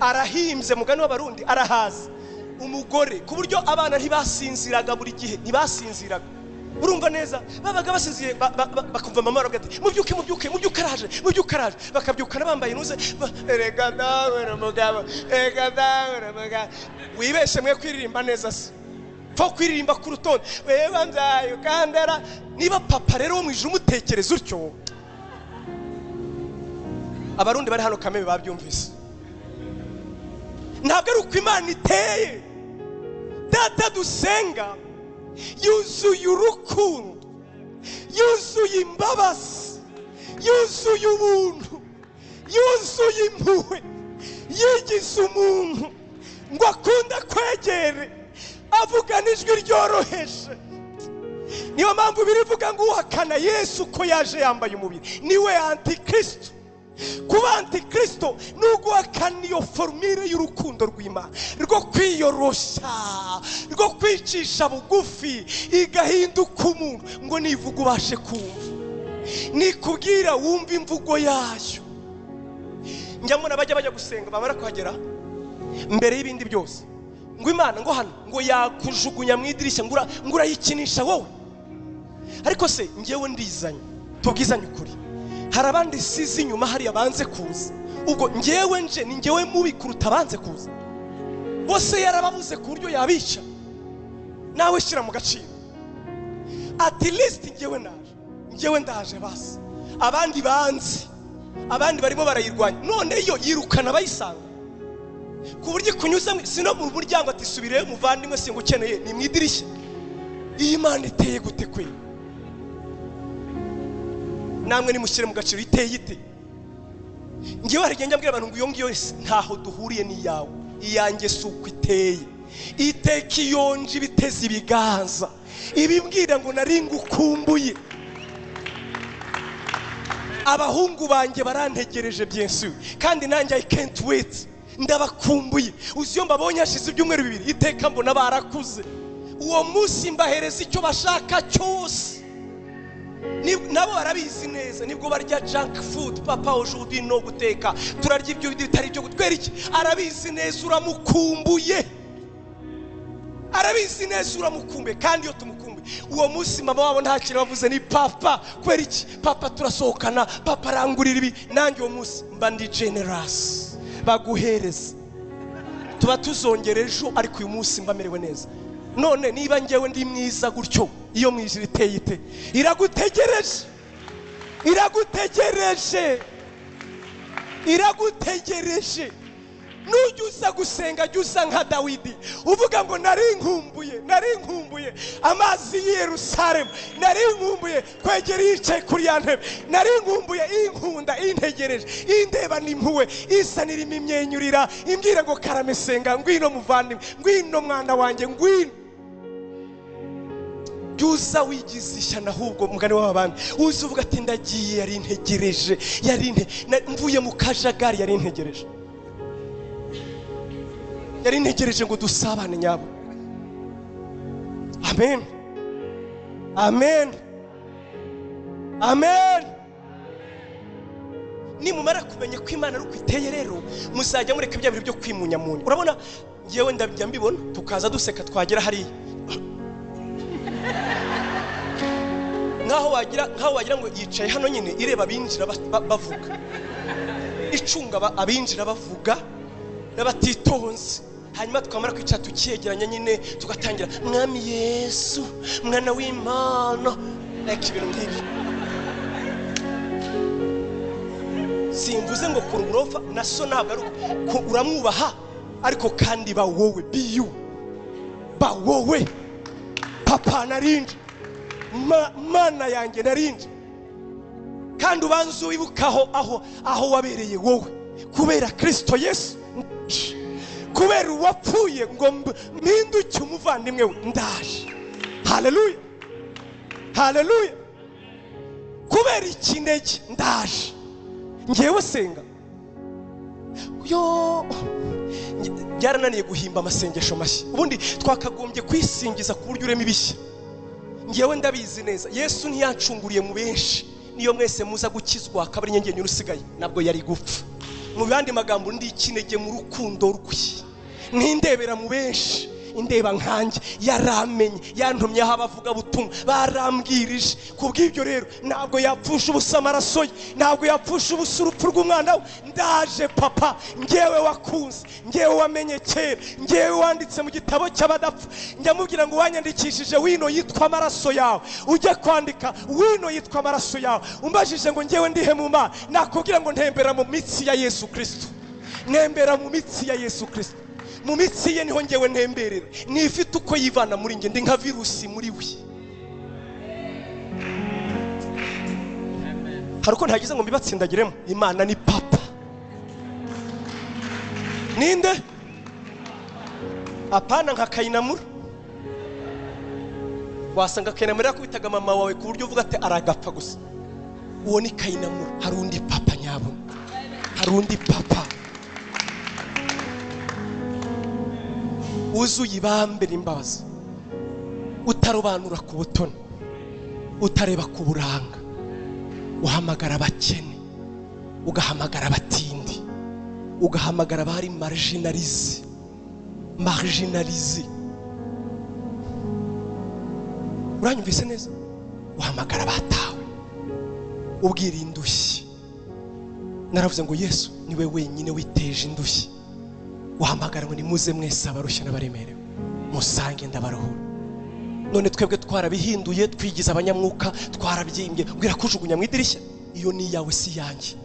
arahimbye mugani w'Abarundi, arahaza umugore ku buryo abana ntibasinziraga buri gihe, ntibasinziraga. Urumva neza babaga basinziye, bakumva mama aravuga ati mubyuke mubyuke mubyuke araje, mubyuke araje. Bakabyukana bambaye inuze, erega dawe uri umugabo, erega dawe uri umugabo. Wibeshe mwe kwiririmba neza se, pfa kwiririmba ku rutonde, we wambyaye ukandera. Niba papa rero wo mu ijuru umutekereza utyo, Abarundi bari hano Kameme babyumvise. Ntabwo ari uko Imana iteye. Data dusenga yuzuye urukundo, yuzuye imbabazi, yuzuye ubuntu, yuzuye impuhwe. Yigize umuntu ngo akunde kwegere, avugana ijwi ryoroheje. Niyo mpamvu birivuga ngo uhakana Yesu ko yaje yambaye umubiri niwe antikristo. Kuba antikristo ni uguhakana iyo formule y'urukundo rw'Imana, rwo kwiyoroshya, rwo kwicisha bugufi, igahinduka umuntu ngo nivuga ubashe kumva, nikubwira wumva imvugo yayo. Njya mbona bajya gusenga bamara kuhagera mbere y'ibindi byose ngo Imana ngo hano ngo yakujugunya mu idirishya, ngo urayikinisha wowe. Ariko se ngewe ndizanye, tubwizanye ukuri, hari abandi sizi inyuma hariya banze kuza. Ubwo ngewe nje ni ngewe mubi kuruta banze kuza. Bose yarababuze ku buryo yabica. Nawe shyira mu gaciro. At least ngewe naje, ngewe ndaje basi, abandi banze. Abandi barimo barayirwanya, none yo yirukana abayisanga ku buryo ikunyuza si no mu muryango ati subireyo muvandimwe singukeneye, ni mu idirishya. Iyi Mana iteye gute kwe? Namwe nimushyire mu gaciro, iteye ite? Ngewe hari igihe njya mbwira abantu ngo iyo ngiyo ntaho duhuriye n'iyawe, iyanjye si uko iteye. Iteka iyonje ibiteze ibiganza ibibwira ngo nari ngukumbuye, abahungu banjye barantegereje byinshi kandi nanjye I can't wait, ndabakumbuye. Uzi iyo mbabonye hashize ibyumweru 2, iteka mbona barakuze. Uwo munsi mbahereza icyo bashaka cyose, nabo barabizi neza, nibwo barya junk food. Papa aujourd'hui no guteka turarya ibyo bitari ibyo gutwera iki. Arabizi neza uramukumbuye, arabizi neza uramukumbuye. Kandi iyo tumukumbuye uwo munsi mama wabo nta kintu bavuze, ni papa. Kubera iki? Papa turasohokana, papa arangurira ibi, nanjye uwo munsi mba ndi generous, baguhereza. Tuba tuzongera ejo, ariko uyu munsi mba merewe neza. None niba ngewe ndi mwiza gutyo, iyo mu ijuru iteye ite? Iragutegereje, iragutegereje, iragutegereje. Nujya uza gusenga jya uza nka Dawidi uvuga ngo nari nkumbuye, nari nkumbuye amazi y'i Yerusalemu, nari nkumbuye kwegera yicaye kuri ya ntebe, nari nkumbuye inkunda, integereje, indeba n'impuhwe, isa n'irimo imyenyurira, imbwira ngo karame senga, ngwino muvandimwe, ngwino mwana wanjye, ngwino. Jya uza wigize ishyano ahubwo mugani w'abandi, uza uvuga ati ndagiye, yari integereje, yari mvuye mu kajagari, yari integereje, yari ntegereje ngo dusabane nyabo. Amen, amen, amen. Nimumara kumenya ko Imana ari uko iteye rero, muzajya mureka bya bintu byo kwimunyamunya. Urabona ngewe ndabijya mbibona, tukaza duseka twagera hariya nkaho wagira ngo yicaye hano nyine ireba abinjira bavuga, icunga abinjira bavuga n'abatitonze. Hanyuma twamara kwicara tukiyegeranya nyine tugatangira mwami Yesu mwana w'Imana, like ibintu nk'ibi. Simvuze ngo kura uburofa na so, ntabwo ari uko uramwubaha, ariko kandi ba wowe, be you, ba wowe. Papa narinje, mana yanjye narinje. Kandi ubanze wibukaho aho wabereye wowe kubera Kristo Yesu, kubera uwapfuye ngo mpinduke umuvandimwe we, ndaje. Haleluya, haleluya. Kubera ikinege ndaje ngewe senga. Yo byarananiye guhimba amasengesho mashya. Ubundi twakagombye kwisingiza ku buryo urema ibishya. Ngewe ndabizi neza Yesu ntiyacunguriye mu benshi, niyo mwese muza gukizwa akaba ari nyengenye urusigaye, nabwo yari gupfa. Mu yandi magambo ndi ikinege mu rukundo rwe, ntindebera mu benshi, indeba nkanjye. Yaramenye, yantumye aho abavuga butumwa barambwirije. Kubw'ibyo rero ntabwo yapfusha ubusa amaraso ye, ntabwo yapfusha ubusa urupfu rw'umwana we. Ndaje papa, ngewe wakunze, ngewe wamenye kera, ngewe wanditse mu gitabo cy'abadapfa. Njya mubwira ngo wanyandikishije wino yitwa amaraso yawe, ujye kwandika wino yitwa amaraso yawe. Umbajije ngo ngewe ndihe mu Mana, nakubwira ngo ntembera mu mitsi ya Yesu Kristo, ntembera mu mitsi ya Yesu Kristo. Mu mitsi ye niho ngewe ntemberera, nifite uko yivana muri nge, ndi nka virusi muri we. Hari uko ntagize ngo mbibatsindagiremo. Imana ni papa. Ninde? Apana nka Kayinamura. Wasanga Kayinamura yakubitaga mama wawe ku buryo uvuga ati aragapfa gusa. Uwo ni Kayinamura. Hari undi papa nyabo, hari undi papa wuzuye ibambe n'imbabazi, utarobanura ku butoni, utareba ku buranga, uhamagara abakene, ugahamagara abatindi, ugahamagara abari marginalize, marginalize. Uranyumvise neza? Uhamagara abatawe, ubwira indushyi. Naravuze ngo Yesu niwe wenyine witeje indushyi. Uhamagara ngo nimuze mwese abarushye n'abaremerewe, musange ndabaruhura. None twebwe twarabihinduye, twigiza abanyamwuka, twarabyimbye. Ubwira kujugunya mu idirishya, iyo ni iyawe si yanjye.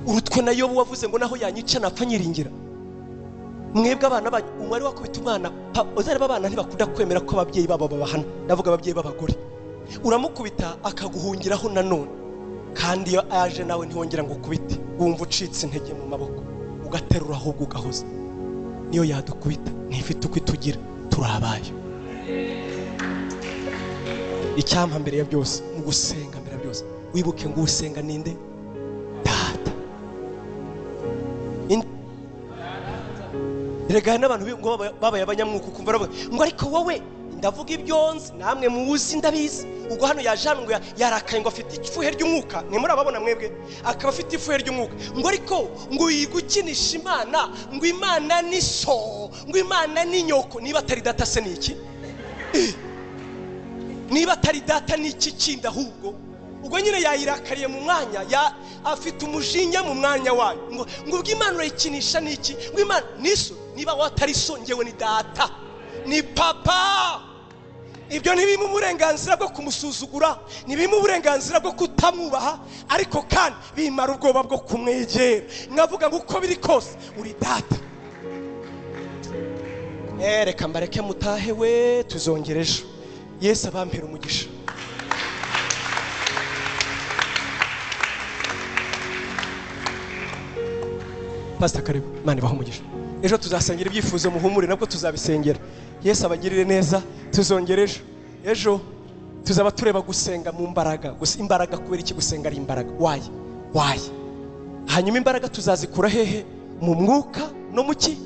Urutwe na Yobu wavuze ngo naho yanyica napfa nyiringira. Mwebwe abana banyu, umwari wakubita umwana, uzareba abana ntibakunda kwemera ko ababyeyi babo babahana. Ndavuga ababyeyi b'abagore. Uramukubita akaguhungiraho nanone, kandi iyo aje nawe ntiwongera ngo ukubite, wumva ucitse intege mu maboko, ugaterura ahubwo ugahoza. Niyo yadukubita ntifite uko itugira, turabayo. Icyampa mbere ya byose, mu gusenga mbere ya byose, wibuke ngo usenga ninde? Data. Erega n'abantu ngo babaye abanyamwuka, ukumva baravuga ngo ariko wowe ndavuga ibyo nzi, namwe muzi ndabizi. Ubwo hano yaje hano ngo yarakaye ngo afite ifuhe ry'umwuka, ntimurababona mwebwe, akaba afite ifuhe ry'umwuka, ngo ariko ngo yigukinisha Imana, ngo Imana ni so, ngo Imana ni nyoko. Niba atari data se ni iki? Niba atari data ni iki kindi ahubwo? Ubwo nyine yayirakariye mu mwanya, afite umujinya mu mwanya wayo, ngo ubwo Imana urayikinisha ni iki? Ngo Imana ni so, niba watari so ngewe ni data, ni papa. Ibyo ntibimpa uburenganzira bwo kumusuzugura, ntibimpa uburenganzira bwo kutamwubaha, ariko kandi bimara ubwoba bwo kumwegera, nkavuga ngo uko biri kose uri data. Reka mbareke mutahe we, tuzongera ejo. Yesu abampera umugisha. Pastor karibu, Imana ibahe umugisha. Ejo tuzasengera ibyifuzo, muhumure nabwo tuzabisengera. Yesu abagirire neza, tuzongera ejo. Ejo tuzaba tureba gusenga mu mbaraga. Gusa imbaraga, kubera iki gusenga ari imbaraga? Why? Why? Hanyuma imbaraga tuzazikura hehe? Mu mwuka no mu ki?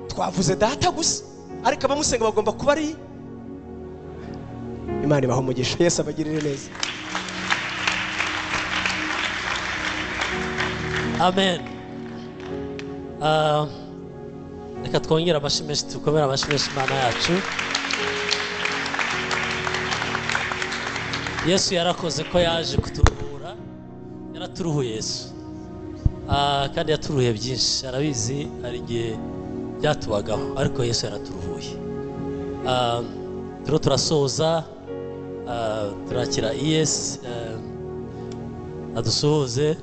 Twavuze data gusa, ariko abamusenga bagomba kuba ari. Imana ibahe umugisha. Yesu abagirire neza. Amen. Reka twongere amashyi menshi, dukomere amashyi menshi Imana yacu. Yesu yarakoze ko yaje kuturuhura, yaraturuhuye Yesu. Kandi yaturuhuye byinshi, arabizi hari igihe byatubagaho, ariko Yesu yaraturuhuye. Turiho turasoza, turakira ES adusuhuze.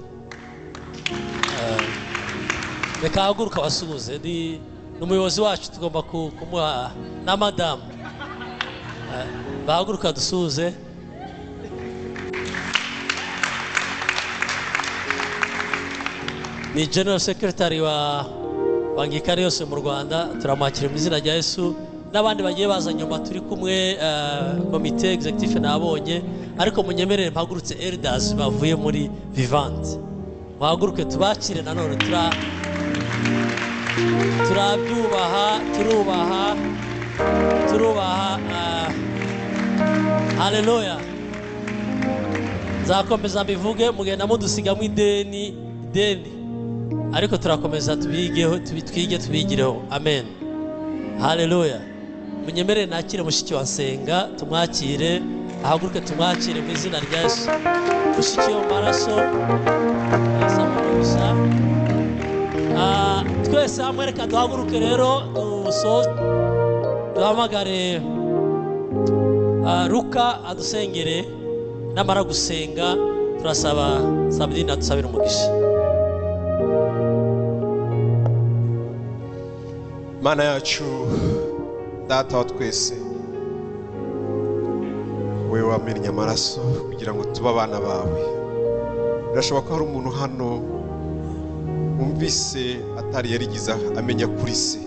Reka ahaguruka abasuhuze, ni umuyobozi wacu, tugomba kumuha na madamu. Bahaguruka dusuhuze. Ni General Secretary wa Anglikani yose mu Rwanda, turamwakira mu izina rya Yesu. N'abandi bagiye baza nyuma turi kumwe, komite executive nabonye, ariko munyemerere mpagurutse elders bavuye muri Vivante. Muhaguruke tubakire nanone, turabyubaha, turubaha, turubaha. Haleluya. Nzakomeza mbivuge, mugenda mudusigamo ideni, ariko turakomeza tubigeho, twige tubigireho. Amen. Haleluya. Munyemerere nakire mushiki wa Nsenga, tumwakire, ahaguruke tumwakire mu izina rya Yesu. Mushiki wo maraso, Yesu amugisha. Twese hamwe reka duhaguruke rero dusoze, duhamagare Luka adusengere. Namara gusenga turasaba Sabdina adusabire umugisha. Mana yacu, Data wa twese, wowe wamennye amaraso kugira ngo tube abana bawe. Birashoboka ko hari umuntu hano wumvise atari yarigize amenya kuri se,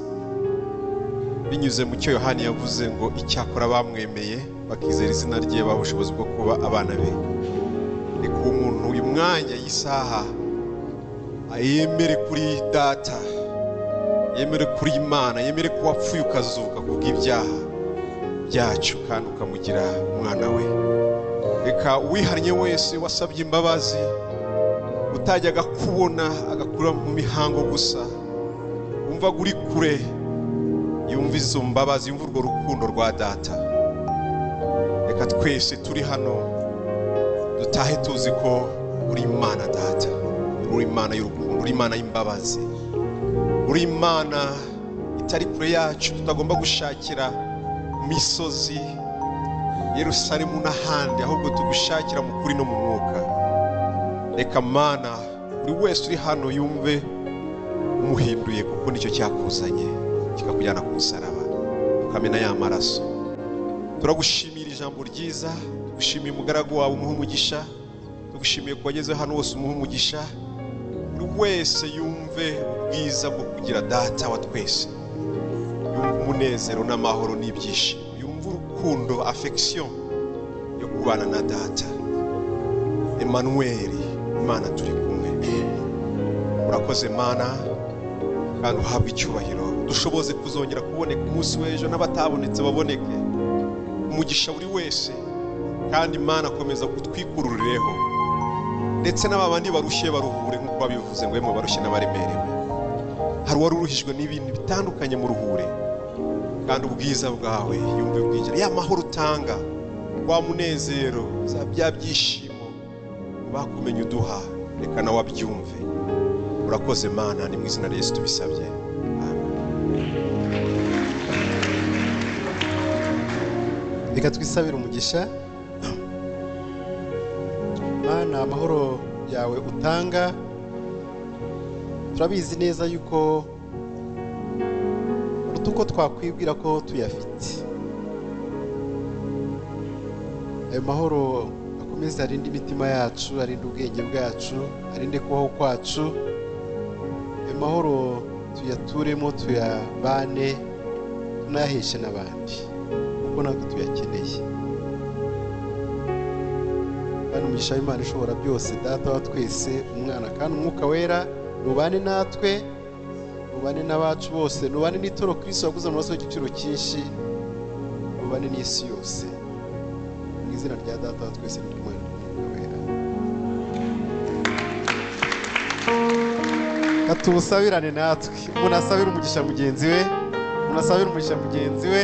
binyuze mu cyo Yohani yavuze ngo icyakora bamwemeye bakizera izina rye baha ubushobozi bwo kuba abana be. Reka uwo muntu uyu mwanya y'isaha ayemere kuri Data, yemere kuri Imana, yemere ko wapfuye ukazuka kubw'ibyaha byacu kandi ukamugira umwana we. Reka uwihannye wese wasabye imbabazi, utajyaga kubona agakura mu mihango gusa, wumvaga uri kure, yumva izo mbabazi, yumva urwo rukundo rwa Data. Reka twese turi hano dutahe tuzi ko uri Imana Data, uri Imana y'urukundo, uri Imana y'imbabazi, uri Imana itari kure yacu, tutagomba gushakira misozi Yerusalemu n'ahandi, ahubwo tugushakira mu kuri no mu mwuka. Reka Mana Buri wese uri hano yumve umuhinduye, kuko nicyo cyakuzanye kikakujyana ku musaraba ukamena ya maraso. Turagushimira ijambo ryiza, tugushimiye umugaragu wawe umuha umugisha, tugushimiye ko wageze hano hose umuha umugisha. Buri wese yumve ubwiza bwo kugira data wa twese, yumve umunezero n'amahoro n'ibyishimo, yumve urukundo, affection yo kubana na data Emmanuel. Imana turi kumwe. Urakoze Mana, kandi uhabwe icyubahiro. Dushoboze kuzongera kuboneka umunsi w'ejo, n'abatabonetse baboneke. Umugisha buri wese, kandi Imana akomeza kutwikururireho, ndetse n'ababandi barushye baruhure, nk'uko babivuze ngo yemwe barushye n'abaremerewe. Hari uwari uruhijwe n'ibintu bitandukanye, mu ruhure, kandi ubwiza bwawe yumve bwinjira, ya mahoro utanga, wa munezero, za bya byishimo bakumenya uduha, reka nawe abyumve. Urakoze Mana, ni mu izina rya Yesu tubisabye. Amen. Reka twisabire umugisha. Mana, amahoro yawe utanga turabizi neza yuko uko twakwibwira ko tuyafite. Ayo mahoro akomeze arinde imitima yacu, arinde ubwenge bwacu, arinde kubaho kwacu. Ayo mahoro tuyaturemo, tuyabane, tunayaheshe n'abandi, kuko natwe tuyakeneye. Kandi umugisha w'Imana ishobora byose, Data wa twese, Umwana kandi Umwuka Wera, nubane natwe, nubane n'abacu bose, nubane n'itoro Kristo waguze amaraso y'igiciro cyinshi, nubane n'isi yose. Mu izina rya Data wa twese n'Umwana n'Umwuka Wera. Katubusabirane natwe. Umuntu asabira umugisha mugenzi we, umuntu asabira umugisha mugenzi we.